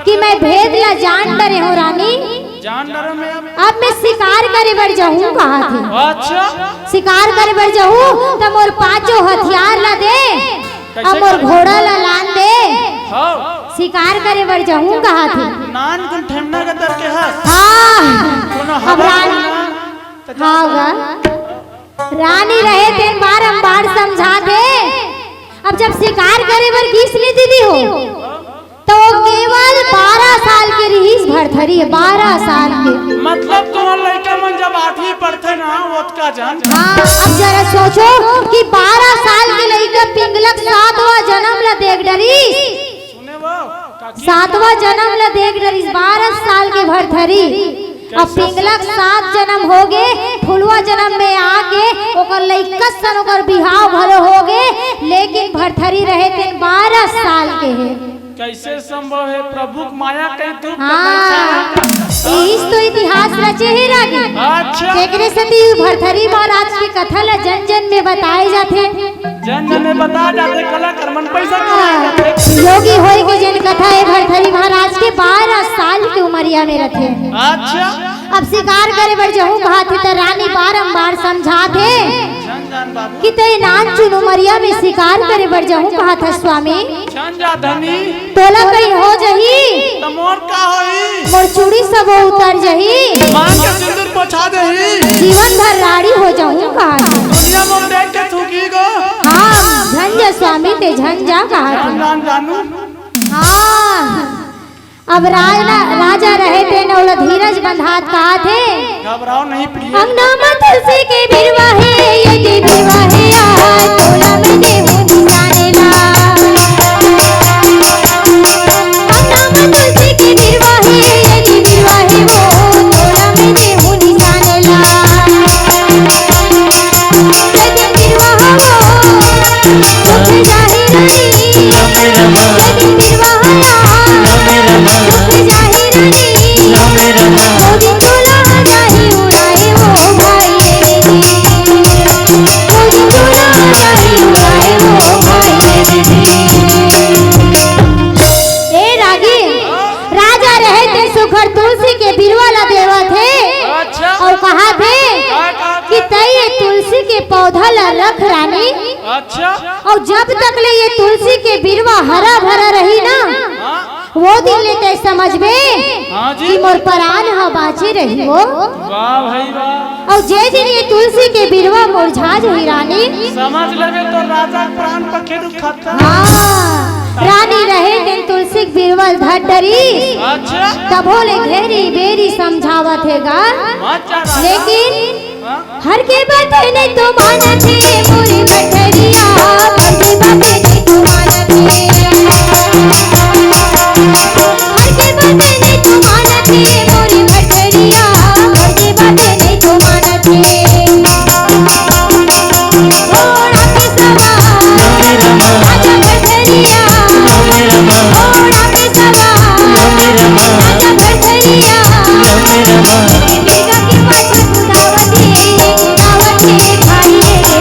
कि मैं भेद ला जान डरे हँव रानी। जान डरे मैं अब। अब मैं शिकार करे बर जहूँ कहाथे। अच्छा। शिकार करे बर जहूँ त मोर पाँचों हथियार ला दे, कइसे अउ मोर करे? घोड़ा ला लान दे। हाँ। शिकार करे बर जहूँ कहाथे। नान कुन ठेमना के दर के हस। हाँ। कोनो अब हवा रान-, कोई ना, त हाँ जा। गा। रानी रहे तेन बारंबार समझाथे। अब जब शिकार करे बर गिस नी दीदी हो, त ओ केवल बारह साल के रिहिस भरथरी, बारह साल के। मतलब तुम्हर लइका मन जब आठवीं पढ़थे ना, ओतका जन। हाँ, अब जरा सोचो कि बारह साल के लइका पिंगलक सातवां जनम ला देख डरिस। सुने वो, काकी। सातवां जनम ला देख डरिस, बारह साल के भरथरी। अब कैसे? पिंगलक सात जनम हो गे, फुलवा जनम में आके ओकर लइका सन ओकर बिहाव घलो हो गे, लेकिन भरथरी रहे तेन बारह साल के हे। कइसे संभव हे? प्रभु के माया कहीं दुख के हाँ, पहचान। इहीच तो इतिहास रचे हे रागी। अच्छा। तेकरे सेती भरथरी महाराज के कथा ला जन जन में बताए जाथे। जन जन में बता जाथे, कलाकार मन पैसा कमाए जाथे। योगी होय के जेन कथा हे भरथरी महाराज के, बारह साल के उमरिया में रथे। अच्छा। अब शिकार करे बर जहूँ कहाथे त रानी बारंबार समझाथे जन जन बाबू। कि तैं नानचुन उमरिया में शिकार करे बर जहूँ कहाथस स्वामी। जन जा धनी। तोला कहीं हो जही। त मोर का होही? मोर चूड़ी सबो उतर जही। मांग के सिंदूर पोछा देही। जीवन भर राड़ी हो जहूँ कहाथे। दुनिया में देख के थूकी गो। हाँ, झन जा स्वामी तैं झन जा कहाथे। जान जानू। हाँ, अब राजा, राजा रहे तेन ओला धीरज बंधात कहाथे। घबराओ नहीं प्रिय। अंगना म तुलसी के बिरवा हे, ये के बिरवा हे, आ तोला मैं देहूँ निसाने ला। अंगना म तुलसी के बिरवा हे, ये के बिरवा हे, वो तोला मैं देहूँ निसाने ला। ये के बिरवा हो, वो, रुक जाही रानी। ये के बिरवा हो, रुक जाही रानी। मोदी तोला जाही उड़ाए वो भाई रे। मोदी तोला जाही उड़ाए वो भाई रे। ए रागी, राजा रहे तेन सुघर तुलसी के बिरवा ला देवत हे। अच्छा। अउ कहाथे का कहाथे? कि तैं ये तुलसी के पौधा ला रख रानी। अच्छा। अउ जब तक ले ये तुलसी के बिरवा हरा भरा रही ना, हाँ। वो दिन ले तैं समझबे हाँ जी। कि मोर परान ह बाँचे रही वो। वाह भाई वाह। अउ जे दिन ये तुलसी के बिरवा मुरझा जही रानी। समझ लेबे तो राजा के प्राण पखेरु खत्म। हाँ, रानी रहे तेन तुलसी के बिरवा ल धर डरिस। अच्छा। तभो ले घेरी बेरी समझावत हे गा। मत जा राजा। लेकिन हाँ। हर के बात नहीं तो मानत हे मोरी भरथरिया, हर के बात नहीं तो मानत हे। हर के बात नहीं तो मानत हे मोरी भरथरिया, हर के बात नहीं तो मानत हे। घोड़ा पे सवार, राजा भरथरिया। घोड़ा पे सवार, राजा भरथरिया। मिर्गा के पाछू कुदावत हे, कुदावत हे भाई रे।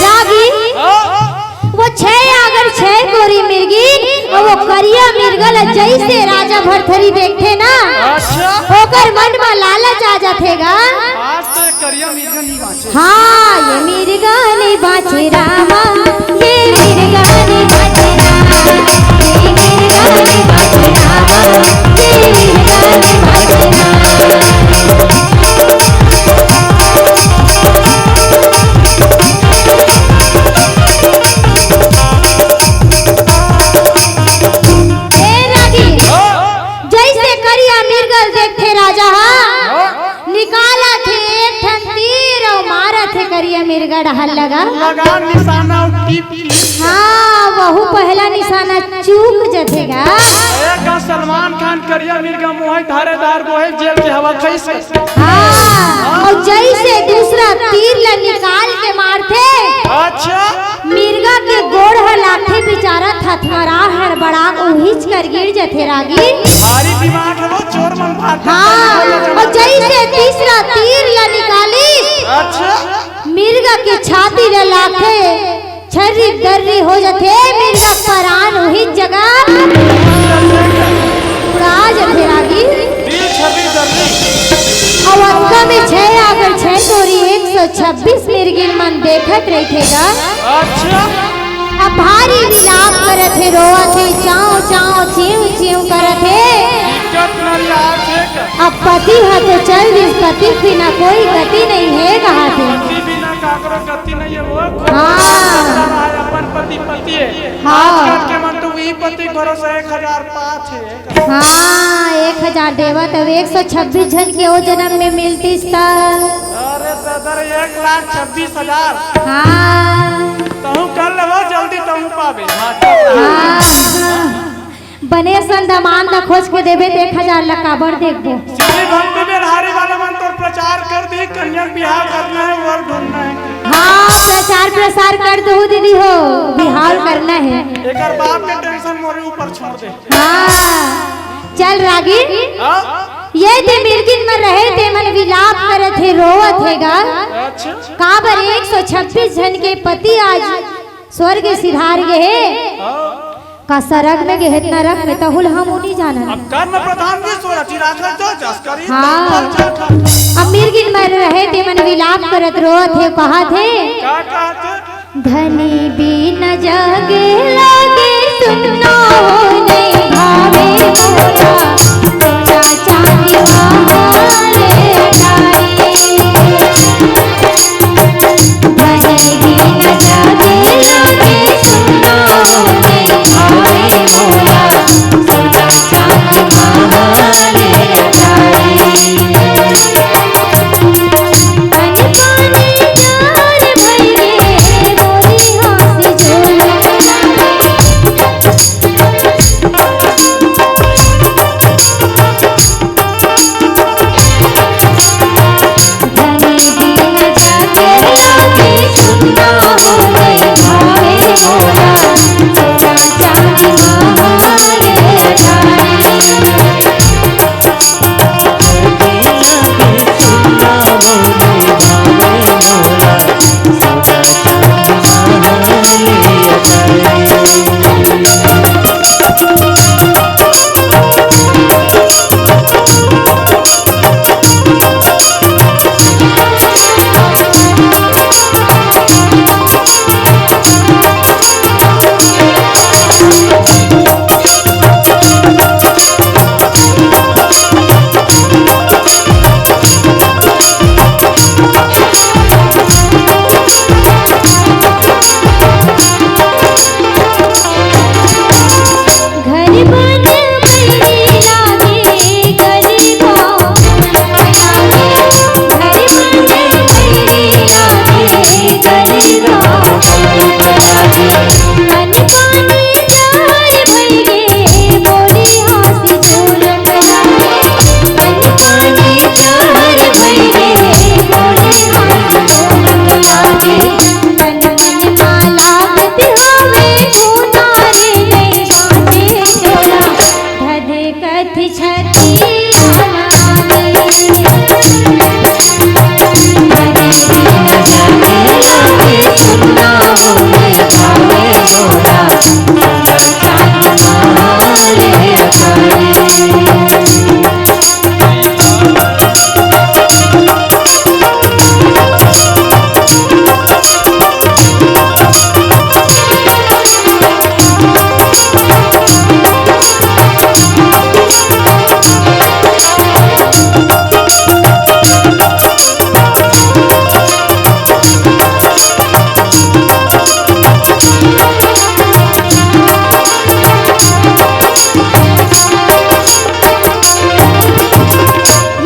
रागी, वो छै आगर छै कोरी मिर्गी, अउ वो करिया मिर्गा ल जइसे राजा भरथरी देखथे ना, अच्छा। ओकर मन म लालच आ जाथे गा। आज तो ये करिया मिर्गा नहीं बाँचे। हाँ, ये मिर्गा नहीं बाँचे रामा, ये मिर्गा नहीं बाँचे रामा, ये मिर्गा नहीं बाँचे रामा, ये मिर्गा नहीं बाँचे रामा। ए रागी, जइसे करिया मिर्गा ल देखथे राजा ह, निकालत हे एक ठन तीर अउ मारत हे करिया मिर्गा डहर लगा। लगा निशाना अउ टीप, टीप। हाँ, वहू पहला निशाना चूक जथे गा। एक सलमान खान करिया मिर्गा मोहे धारे धार बोहे जेल के हवा कइसे। हाँ, अउ जइसे दूसरा तीर ल निकाल के मारथे, अच्छा। मिर्गा के गोड़ ह लागथे, बेचारा थथमरा हड़बड़ा उहीच कर गिर जथे रागी। भारी दिमाग हे वो चोर मन भार हाँ, अउ जइसे तीसरा तीर ल निकालिस, अच्छा। मिर्गा के छाती ल लागथे, छर्री दर्री हो जथे, मिर्गा परान उही जगह उड़ा जथे रागी। दिल छर्री दर्री। अउ अतका में छै आगर छै कोरी एक सौ छब्बीस मिर्गिन मन देखत रहिथे गा। अच्छा। अब भारी विलाप करत हे, रोवत हे, चाँव चाँव चींव चींव करत हे। इज्जत नरिया थे। अब पति ह तो चल दिस, पति बिना कोई गति नहीं हे कहाथे। पति बिना काकरो गति नहीं हे वो। हाँ। अपन पति पति हे। हाँ। आजकल के मन तो वही पति भरोसा एक हजार पाँच हे। हाँ, एक हजार देवत अब एक सौ छब्बीस झन के ओ जन्म में मिलतिस त। अरे दादा रे, एक लाख छब्बीस हजार। हाँ। तहूँ कर लेबो जल्दी, तहूँ पाबे। हाँ। बने असन दमांद ल खोज के देबे त एक हजार ल काबर देखबो। श्री भक्ति बिहारी वाले मन तोर प्रचार कर दी, कन्या के बिहाव करना हे, वर ढूंढना हे। हाँ, प्रचार प्रसार कर दो दीदी हो, बिहाव करना हे। एकर बाप के टेंशन मोरे ऊपर छोड़ दे। हाँ, चल रागी। हाँ? ये ते मिरगिन मन रहे, ते मन विलाप करत हे, रोवत हे गा। अच्छा। काबर एक सौ छब्बीस झन के पति आज स्वर्ग सिधार गे हे। हाँ। का सरग में गे हे, नरक में, तहू ल हमू नी जानन। अब कर्म प्रधान विश्व रचि राखत जो जस करी हाँ। तब पर चल। अब मिरगिन मन रहे, ते मन विलाप करत रोवत हे, कहत हे। का कहत हे? धनी बिन जग लागे सुन्ना हो, नहीं भावे मोला सोना चांदी महाल अटारी। धनी बिन जग लागे सुन्ना हो, नहीं भावे मोला सोना चांदी महाल अटारी।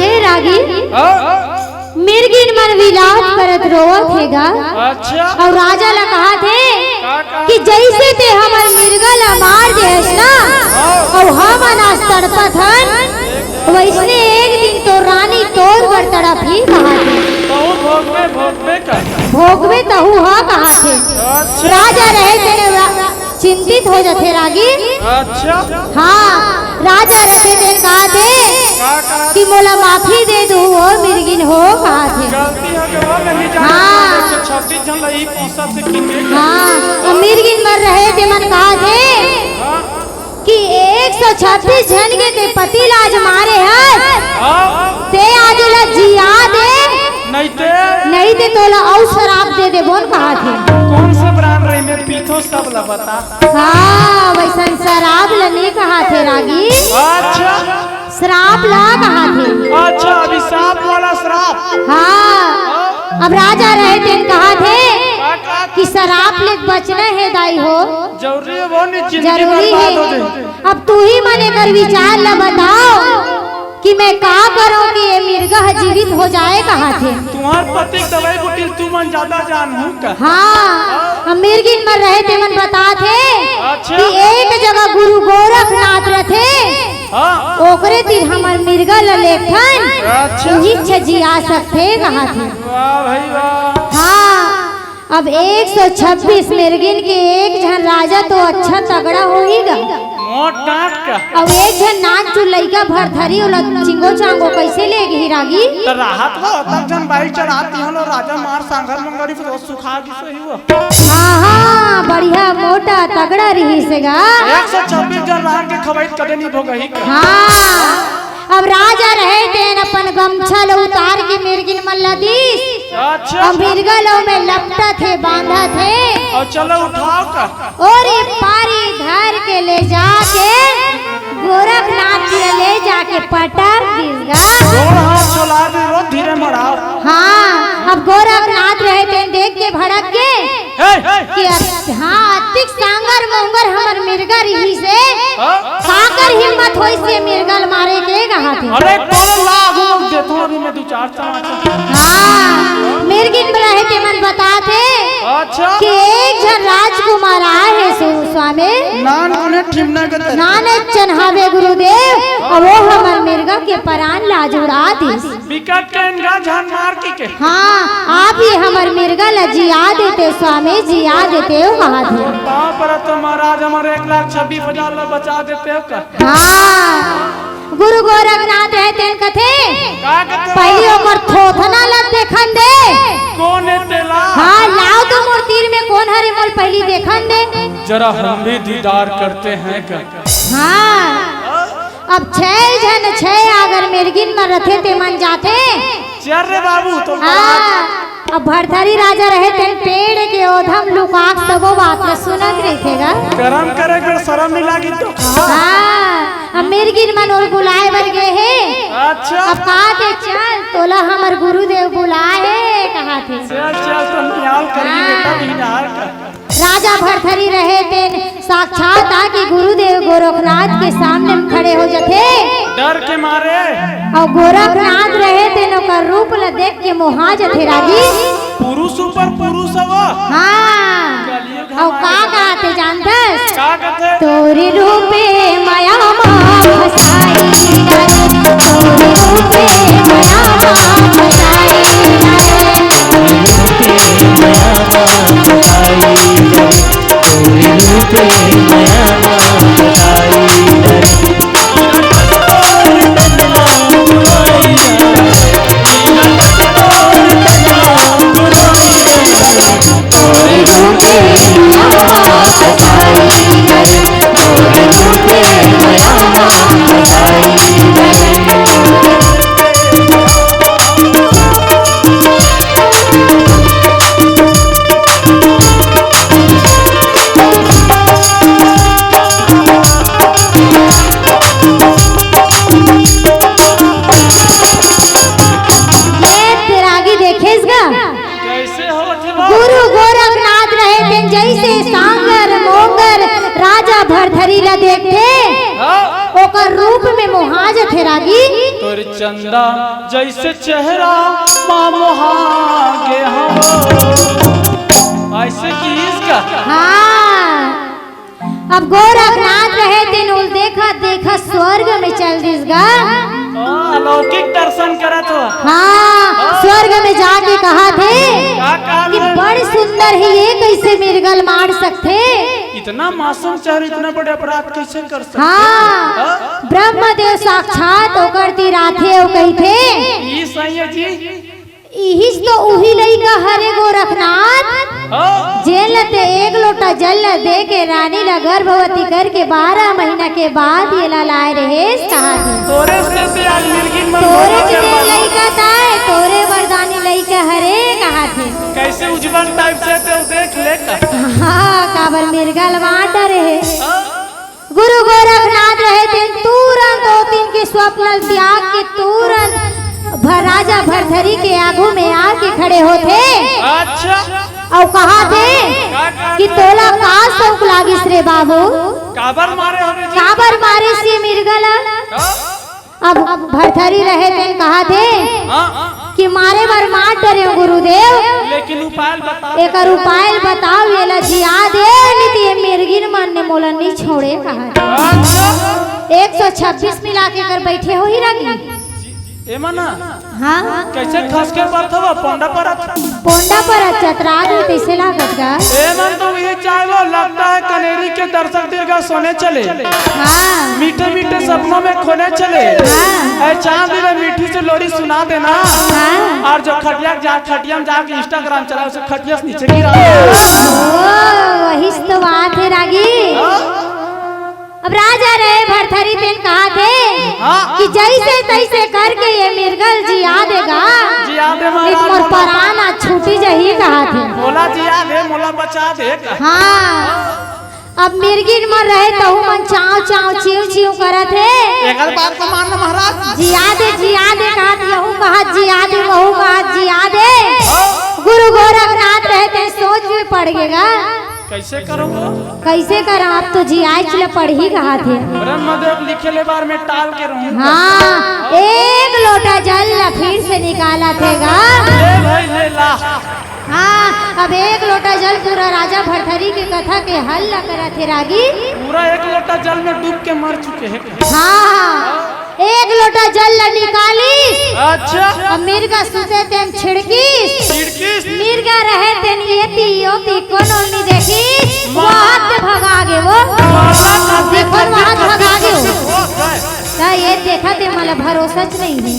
ये रागी हाँ। मिरगिन मन विलाप करत रोवत हे गा। अच्छा। अउ राजा ला कहत हे का, का? कि जइसे ते हमर मिरगा ला मार देहस ना, हाँ। अउ हमन आज तड़पत हन, वइसने एक दिन तोर रानी तोर बर तड़पही कहत हे। तहूँ भोगबे, भोगबे का? भोगबे तहूँ ह कहत हे। अच्छा। राजा रहे तेने रा-, चिंतित हो जाथे रागी। अच्छा। हाँ, राजा रथे तेन कहत हे का, का? कि मोला माफी दे दू हो मिरगिन हो कहत हे। गलती हो गई, वो नहीं जानते हाँ। एक सौ छब्बीस जन ला ई पोसा से किन के हाँ, अउ मिरगिन मन रहे ते मन कहत हे हाँ। कि एक सौ छब्बीस झन के ते पति ला आज मारे हस, हाँ। ते आज ला जिया दे, नहीं ते? नहीं ते तोला अउ शराप दे देबो न कहत हे। कौन से ब्रांड रही में पीथो सब ला बता। हाँ, वइसन शराब ल नइ कहत हे रागी। अच्छा। श्राप ला कहत हे। अच्छा, अभिशाप वाला श्राप। हाँ, अब राजा रहे तेन कहत हे का, का? कि श्राप ले बचना हे दाई हो। जरूरी हे वो नहीं, जिंदगी जरूरी बर्बाद हे। हो जाए। अब तुही मन एकर विचार ल बताओ कि मैं का करों कि ये मिरगा ह जीवित हो जाए कहत हे। तुम्हार पति के दवाई बूटी ल तुमन ज्यादा जानहू का? हाँ, अब मिरगिन मन रहे तेमन बतात हे अच्छा। कि एक जगह गुरु गोरखनाथ रथे, हाँ। ओकरे तीर हमर मिरगा ल लेगथन, अच्छा। उहीच जिया सकथे कहत हे। वाह भाई वाह। हाँ, अब एक सौ छब्बीस मिरगिन के एक झन राजा तो अच्छा तगड़ा होही गा। और डांट के। अब एक झन नानचुन लइका भरथरी ओला चिंगो चांगो कइसे ले गही रागी? त राहत हो, तब झन बाइक चलाती हलो, राजा मार सांघर मंगरी फिर सुखा गिस ही वो। हाँ, हाँ, बढ़िया मोटा तगड़ा रहिस हे गा। एक सौ छब्बीस झन राहन के खवाई कदे नहीं भोगही का। हाँ, अब राजा रहे तेन अपन गमछा ल उतार के मिर्गिन मन ल दीस। अच्छा। अब मिर्गा ल ओमे लपटत हे, बांधत हे। अउ चलो उठाव का। अउ ए पारी धर के ले जाके गोरखनाथ जी ल ले जाके पटक दीस गा। गोड़ हाथ छोला दे रो धीरे मड़ाव। हाँ, अब गोरखनाथ रहे तेन देख के भड़क के हे। कि अत-, हाँ, अतिक सांगर मोंगर हमर मिर्गा रहिस हे। हाँ? काकर हिम्मत होइस हे मिर्गा ल मारे के कहाथे। अरे, कोनो लागू देथों अभी मैं दू चार तमाचा। हाँ, मिर्गिन रहे तेमन बताथे अच्छा। कि एक झन राजकुमार आए हे सु-, स्वामी। नान उन्हें ठिमना के तरह। नान एक झन हावे गुरुदेव, अउ वो हमर मिर्गा के परान ला जुड़ा दीस। बिकट के इनका झन मार की के। हाँ, आप ही हमर मिर्गा ल जिया देते स्वामी, जिया देते हो कहा थे। पाँव परत हो महाराज, हमर एक लाख छब्बीस हजार ल बचा देते हो का? हाँ, गुरु गोरखनाथ रहे तेन कथे का कथे? पहली ओकर थोथना ल देखन दे। कोन हे तेला? हाँ, लाव तो मोर तीर में कोन हरे मोल पहली देखन दे। जरा हम भी दीदार करते हैं का? हाँ, अब छै झन छै अगर मिर्गिन मन रथे ते मन जाथे। चल रे बाबू, तो हाँ, अब भरथरी राजा रहे तेन पेड़ के ओधम लुकाक तबो बात ल सुनत रहिथे गा। करम करे के शरम नहीं लागी तो। हाँ, अब मिर्गिन मन ओल बुलाए बर गे हे। अच्छा। अब कहाथे चल तोला हमर गुरुदेव बुलाए हे कहाथे। चल, चल, तो नियाल करी हाँ। बेटा, नियाल कर। राजा भरथरी रहे तेन साक्षात आके गुरुदेव गोरखनाथ के सामने में खड़े हो जथे। डर के मारे। अउ गोरखनाथ रहे तेन ओकर रूप ल देख के मोहा जथे रागी। पुरुष ऊपर पुरुष हवा। हाँ। अउ का कहाथे जानथस? का कथे? तोरे रूपे मया मा फसाई रे, तोरे रूपे मया मा फसाई रे। ए, तेरा आगे देखेस गा? कैसे होत हे बाबू? गुरु गोरखनाथ रहे तेन जैसे सांगर मोंगर राजा भरथरी ला देखथे, हाँ। ओकर रूप में मोहा जथे रागी। तोर चंदा जैसे चेहरा मा मोहा गे हवं। ऐसे किहिस का? हाँ। अब गोरखनाथ रहे तेन ओल देखत देखत स्वर्ग में चल दिस गा। हाँ, अलौकिक दर्शन करत हो। हाँ, स्वर्ग में जाके कहाथे का, का कि बड़ सुंदर हे, ये कैसे मिर्गा ल मार सकथे? इतना मासूम चेहरा, इतना बड़े अपराध कैसे कर सकथे? हाँ, हाँ? ब्रह्मदेव साक्षात ओकर तीर आथे अउ कहिथे। ई सैया जी, इहिस तो उही लइका हरे गोरखनाथ, हाँ। जेन ल ते एक लोटा जल ल दे के रानी ल गर्भवती करके बारह महीना के बाद येला लाए रहेस, कहाथे। तोरे से ते आज मिर्गिन मन तोरे भोला के करवा लइका ताय, तोरे वरदानी लइका हरे, कहाथे। कैसे उज्जवल type से ते देख ले का। हाँ, काबर मिर्गा ल मार डरे हे। हाँ। गुरु गोरखनाथ रहे तेन तुरंत ओतिन के स्वप्न ल त्याग के तुरंत भ-, राजा भरथरी के आगू में आके खड़े होथे। अच्छा। अउ कहाथे का, का, कि का? तोला का शौक लागिस रे बाबू? काबर मारे हवे जी? काबर मारिस ये मिर्गा ल? हाँ? अब भरथरी रहे तेन कहाथे हाँ। कि मारे बर मार डरे हो गुरुदेव, लेकिन उपाय ल बताओ। एकर उपाय ल बताओ, येला जिया दे, नहीं तो ये मिर्गिन मन ने मोला नहीं छोड़े कहा। अच्छा। एक सौ छब्बीस मिला के कर बैठे हो ही रागी। एमा ना हाँ। कैसे खस के परत हवा, पोंडा परत? पोंडा परत चतरा गई, तैसे लागत गा। ए मन तो ये चाहे वो लगता है कनेरी के दर्शक दीर्घा सोने चले। हाँ। मीठे मीठे सपनों में खोने चले। हाँ। ऐ चांद में मीठी से लोरी सुना देना। हाँ। और जो खटिया जा, खटिया में जाके Instagram चला, उसे खटिया से नीचे गिरा। ओ, वही तो बात है रागी। हाँ। अब राजा रहे भरथरी तेन कहाथे हाँ। कि जैसे तैसे करके ये मिर्गल जिया देगा, जिया दे महाराज, मोर मोला। परान आज छूटी जही कहाथे। मोला जिया दे, मोला बचा दे। हाँ, अब मिर्गिन मन रहे तहू मन चाव चाव चिव चिव करत हे। एकर बात तो मान ना महाराज। जिया दे, जिया दे कहत, यहू कहत जिया दे, वहू कहत जिया दे। हाँ। गुरु गोरखनाथ रहे ते सोच में पड़ गेगा। कैसे करो वो? कैसे करा? अब तो जियाच ल पड़ही कहाथे। ब्रह्मदेव लिखे ले बार में टाल के रहूं। हाँ, एक लोटा जल ला फिर से निकालथे गा। ले भाई, ले ला। हाँ, अब एक लोटा जल पूरा राजा भरथरी के कथा के हल ला करथे रागी। पूरा एक लोटा जल में डूब के मर चुके हैं। हाँ, हाँ। एक लोटा जल ला निकालिस। अच्छा। अब मिर्गा सुते तेन छिड़किस। छिड़किस। मिर्गा रहे तेन एती ओती कोनो नी देखिस। वाह। वहां ते भगा गे वो। वाह। देखो, वहां भगा गे वो। वाह। त ये देखा ते मला भरोसा च नहीं है।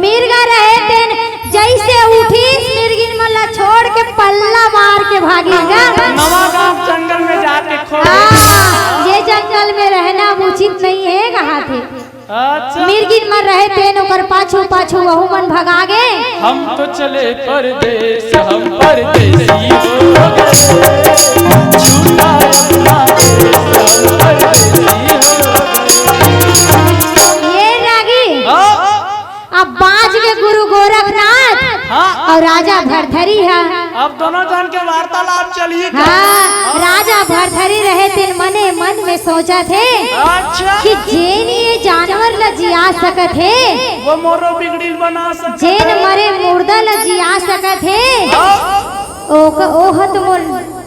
मिर्गा रहे तेन जैसे उठिस, मिर्गिन मन ला छोड़ के पल्ला मार के भागिस गा। नवा गांव जंगल में जाके खो गए। हाँ, ये जंगल में रहना अब उचित नहीं है कहाथे। अच्छा। मिर्गिन मन रहे तेन ओकर पाछू पाछू वहू मन भगा गे। हम तो चले परदेस, हम परदेसी हो गए। छूटा अपना देश, हम परदेसी हो गए। ये रागी। हाँ। अब बाँच गे गुरु गोरखनाथ हाँ। अउ राजा भरथरी ह। अब दोनों झन के वार्तालाप चलही का? हाँ, राजा भरथरी रहे तेन मने मन में सोचत हे अच्छा। कि जेन ये जानवर ल जिया सकत हे, वो मोरो बिगड़ी ल बना सकत जेन हे। मरे मुर्दा ल जिया सकत हे, हाँ। ओक-, ओह तो मोर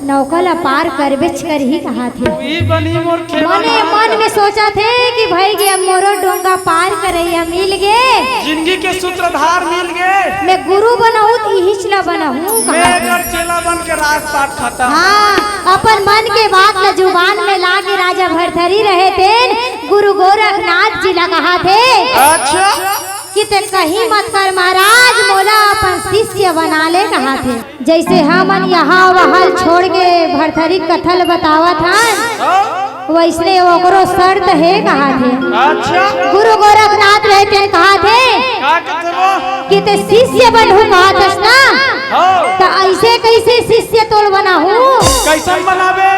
नौका ला पार करबेच करही कहाथे। ई बनी मोर खेवा मने मन में सोचत हे कि भई गे अब मोरो डोंगा पार करइया मिल गे। जिंदगी के सूत्रधार मिल गे। मैं गुरु बनहूँ त इहीच ला बनहूँ मैं कहाथे। अगर चेला बन के राजपाट खाता। हाँ, अपन मन के बात ला जुबान में लाके राजा भरथरी रहे तेन गुरु गोरखनाथ जी ला कहाथे। अच्छा। कि ते कहीं मत कर महाराज, मोला अपन शिष्य बना ले कहाथे। जैसे हमन यहाँ वहाँ छोड़ के भरथरी कथा ल बतावत हन, हाँ। वैसने ओकरो शर्त हे कहाथे। अच्छा। गुरु गोरखनाथ रहे तेन कहाथे का कहते वो? कि ते शिष्य बनहूँ कहाथस ना, हाँ। त ऐसे कैसे शिष्य तोल बनाहूँ? कैसन बनाबे?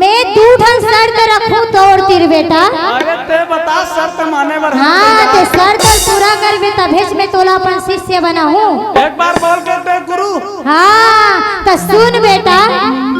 मैं दू ठन शर्त रखूं तोर तीर बेटा। अरे ते बता शर्त माने बर हम हाँ, तैयार। ते शर्त पूरा करबे तभेच मैं तोला अपन शिष्य बनाहूं। एक बार बोल के दे गुरु। हाँ, त सुन बेटा।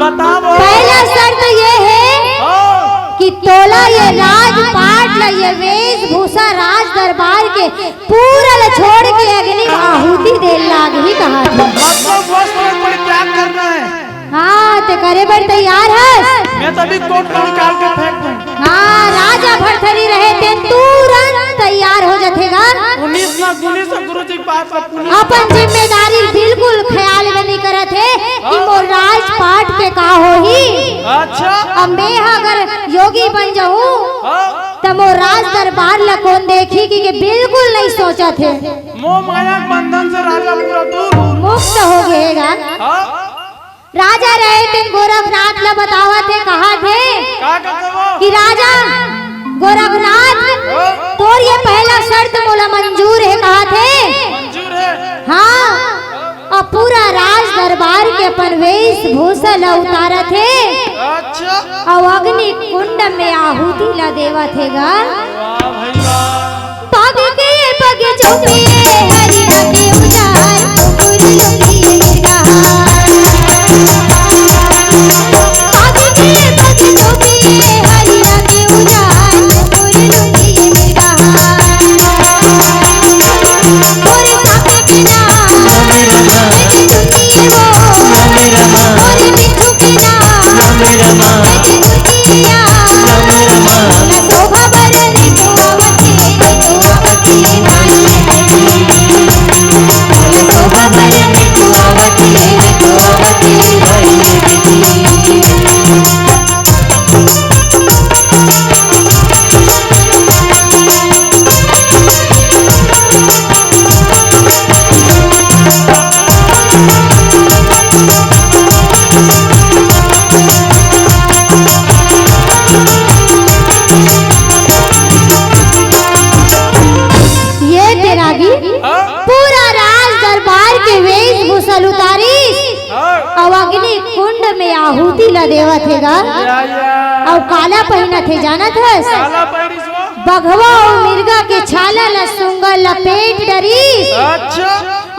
बता बोल। पहला शर्त ये हे हाँ। कि तोला ये राजपाट ला, ये वेशभूषा राज दरबार के पूरा ल छोड़ के अग्नि में आहुति दे लागही कहाथे। मतलब वस्त्र में परित्याग करना है। हाँ, ते करे बर तैयार हस? मैं तो अभी कोट को निकाल के फेंक दूं। हाँ, राजा भरथरी रहे तेन तुरंत तैयार हो जाथे गा। उन्नीस ना गुनीस गुरु जी बात का पुनीस अपन जिम्मेदारी बिल्कुल ख्याल में नहीं करत हे कि मोर राजपाट के का होही। अच्छा। अब मैं ह अगर योगी बन जाहूँ हाँ। त मोर राज दरबार ला कोन देखही कि, कि बिल्कुल नहीं सोचत हे। मोह माया के बंधन से राजा पूरा दूर। मुक्त हो गए गा। हाँ। राजा रहे तेन गोरखनाथ ला बतावत हे, कहाथे का कहते वो? कि राजा गोरखनाथ, हाँ। तोर ये पहला शर्त मोला मंजूर हे, कहाथे। मंजूर हे। हाँ, अब पूरा राज दरबार के अपन वेशभूषा ला उतारत हे। अच्छा। अउ अग्नि कुंड में आहुति ला देवत हे गा। वाह भाई वाह। पग के पग चुपे हरिया के उजाड़ कुकुर लुकी रहा। पग के पग चुपे हरिया के उजाड़ कुकुर लुकी रहा। मोर साथे के ना मेरी दुनिया वो, मोर मिठू के ना मेरी दुनिया। शोभा बरन धुआवती, धुआवती नाई। रागी, हाँ? पूरा राज दरबार के वेशभूषा ल उतारिस, हाँ। अउ अग्नि कुंड में आहुति ला देवत हे गा। या, या। अउ काला पहिनत हे, जानत हस? काला पहिरिस वो। बघवा अउ मिर्गा के छाला ला सूंघ लपेट डरिस। अच्छा।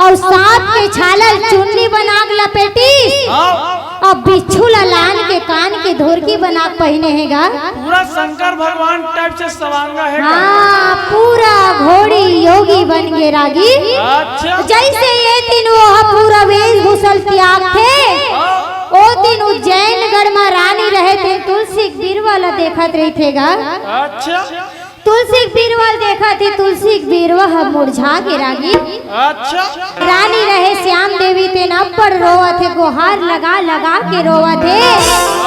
अउ सांप के छाला ल चुन्नी बना के लपेटिस। हाँ। अब बिच्छू ला लान के कान के धोरकी बना के पहिने हे गा। पूरा शंकर भगवान type से सवांगा हे का? हाँ, पूरा घोड़ी योगी बन गे रागी। अच्छा। जइसे ये दिन वो ह पूरा वेशभूषा ल त्यागथे, हाँ। ओ दिन उज्जैन गढ़ म रानी रहे तेन तुलसी के बिरवा ला देखत रहिथे गा। अच्छा। तुलसी के बिरवा ल देखत हे, तुलसी के बिरवा ह मुरझा गे रागी। अच्छा। रानी रहे श्याम देवी तेन अब्बड़ रोवत हे, गोहार लगा लगा के रोवत हे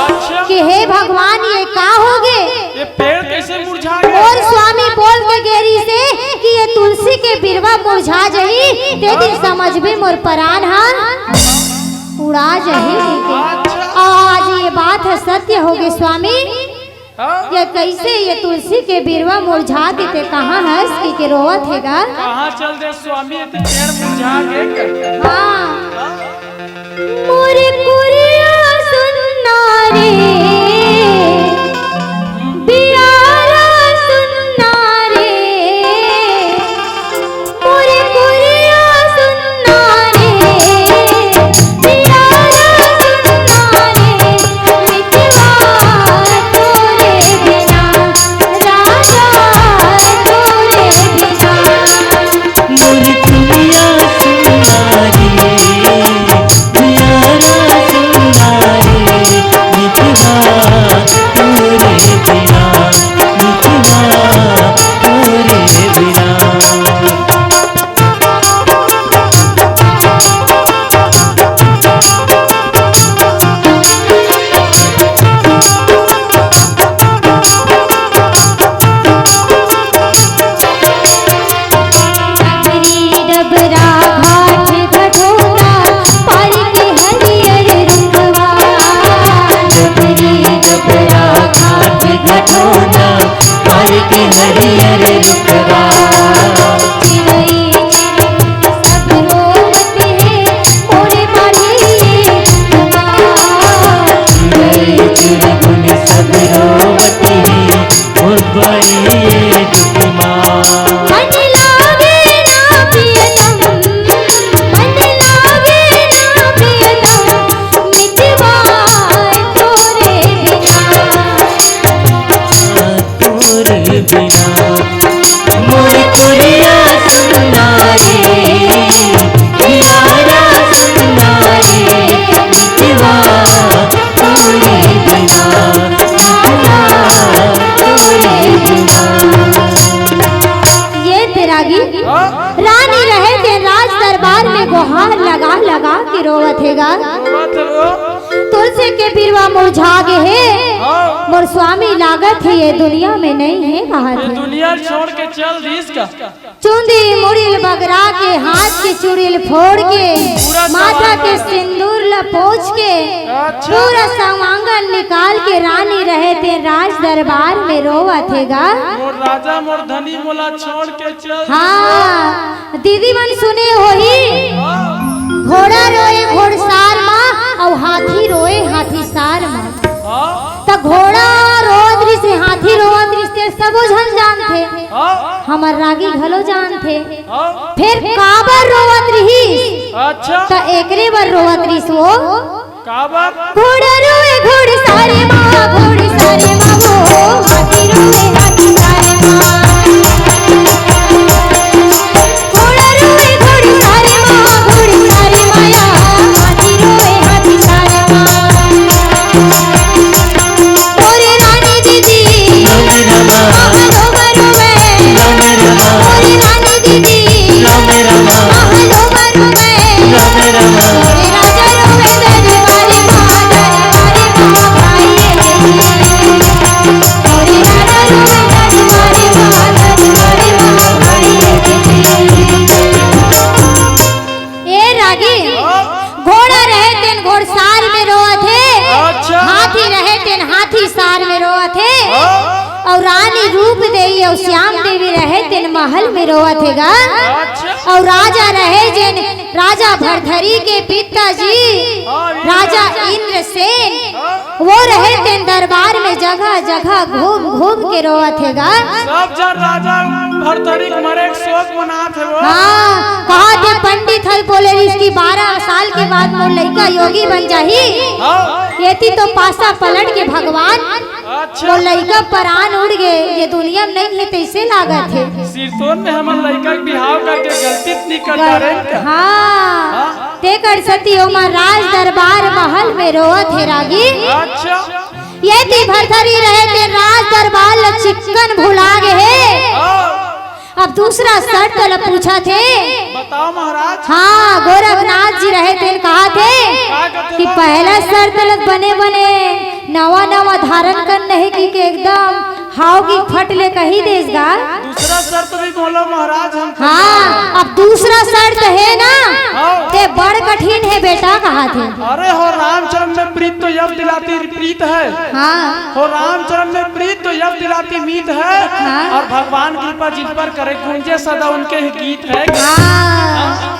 अच्छा। कि हे भगवान, ये का हो गे? ये पेड़ कैसे मुरझा गया? मोर स्वामी बोल के गे रिहिसे कि ये तुलसी के बिरवा मुरझा जही, ते दिन समझबे मोर परान ह उड़ा जही कहिके। अच्छा। आज ये बात ह सत्य हो गे स्वामी। हाँ? ये कैसे ये तुलसी के बिरवा मुरझा गे, ते कहाँ हस कहिके रोवत हे गा? कहाँ चल दे स्वामी, ये तो पेड़ मुरझा गे। हाँ। मोर कुरिया सुन ना रे, बियारा सुन ना रे, मोर कुरिया सुन ना रे, बियारा सुन ना रे, मितवा तोरे बिना, राजा तोरे बिना। मोर कुरिया सुन ना रे, बियारा सुन ना रे, मितवा तोरे बिना, मितवा तोरे बिना। डबरा घाट घटोला पार के हरियर रुखवा। डबरी डबरा घाट घटोला पार के हरियर रुखवा। चिरई चिरई सब रोवत हे मोरे बाड़ी। चिरई चिरई सब रोवत हे मोर बाड़ी ए दुख माँ। मन लागे ना प्रियतम, मन लागे ना प्रियतम, मितवा तोरे बिना। तोरे बिना। मोर कुरिया सुन ना रे, प्यारा सुन ना रे, मितवा तोरे बिना, मितवा तोरे बिना। ये ते रागी, हाँ? रानी रहे तेन राज दरबार में गोहार लगा लगा के रोवत हे गा। रोवत हे वो। तुलसी के बिरवा मुरझा गे हे। हाँ। मोर स्वामी लागत हे ये दुनिया में नइ हे कहत ये हे। दुनिया छोड़ के चल दिस का। चुंदी मुड़ी ल बगरा के, हाथ के चूड़ी ल फोड़ के, पूरा माथा के सवांगन। सिंदूर ल पोंछ के, अच्छा। पूरा सवांगन निकाल के रानी रहे तेन राज दरबार में रोवत हे गा। मोर राजा मोर धनी मोला छोड़ के चल दिस। हाँ, दीदी मन सुने होही, घोड़ा रोए घोड़सार मा, अउ हाथी रोए हाथी सार मा। हाँ। त घोड़ा रोवत रिहिस, हाथी रोवत रिहिस, ते सबो झन जानथे। हाँ। हमर रागी घलो जानथे। हाँ। फेर काबर रोवत रिहिस? अच्छा। त एकरे बर रोवत रिहिस वो। काबर? घोड़ा रोए घोड़सार मा, घोड़सार मा वो हाथी रोए हाथी सार मा। घोड़ा रोए घोड़सार मा, घोड़सार माया, हाथी रोए हाथी सार मा। मोरे रानी दीदी, राम रामा। आहा लोमा रोवे। राम रामा। मोरे रानी दीदी, राम रामा। आहा लोमा रोवे। राम रामा। मोरे राजा रोवे दरबार मा, दरबार मा भाई। मोरे राजा रोवे दरबार मा, दरबार मा भाई। ए रागी, हाँ। घोड़ा रहे तेन घोड़सार में रोवत हे, अच्छा। हाथी रहे तेन हाथी सार में रोवत हे। हाँ। अउ रानी रूप देवी अउ श्याम देवी रहे तेन महल में रोवत हे गा। अच्छा। अउ राजा रहे जेन राजा भरथरी के पिताजी, हाँ, ये राजा राजा। इंद्रसेन, हाँ। वो रहे तेन दरबार में जगह जगह घूम घूम के रोवत हे गा। सब जन राजा भरथरी के मरे के शोक मनात हे वो। हाँ, कहा थे पंडित हल बोले इसकी बारह साल के बाद मोर लइका योगी बन जाही। हाँ। एती तो पासा पलट के भगवान अच्छा। वो लइका परान उड़ गे, ये दुनिया में नहीं हे तइसे लागत हे। सिरतोन में हमन लइका के बिहाव करके गलती त नहीं कर डारे का? हाँ। हाँ। तेकर सेती ओमा राज दरबार महल में रोवत हे रागी। अच्छा। एती भरथरी रहे तेन राज दरबार ल चिक्कन भुला गे हे। हाँ। अब दूसरा शर्त ल पूछत हे। बताओ महाराज। हाँ, गोरखनाथ जी रहे तेन कहा थे का कहते कि बा? पहला शर्त ल बने बने नवा नवा धारण करना हे कि, कि एकदम हाव की फट ले कही देस गा। दूसरा शर्त भी बोलो महाराज, हम हाँ, अब दूसरा शर्त हे ना, हाँ। ते बड़ कठिन हे बेटा कहा थे। अरे हो रामचंद्र में प्रीत तो यम दिलाती प्रीत है। हाँ। हो रामचरण में प्रीत तो यम दिलाती मीत है। हाँ। और भगवान कृपा जिन पर करे गूंजे सदा उनके ही गीत है। हाँ।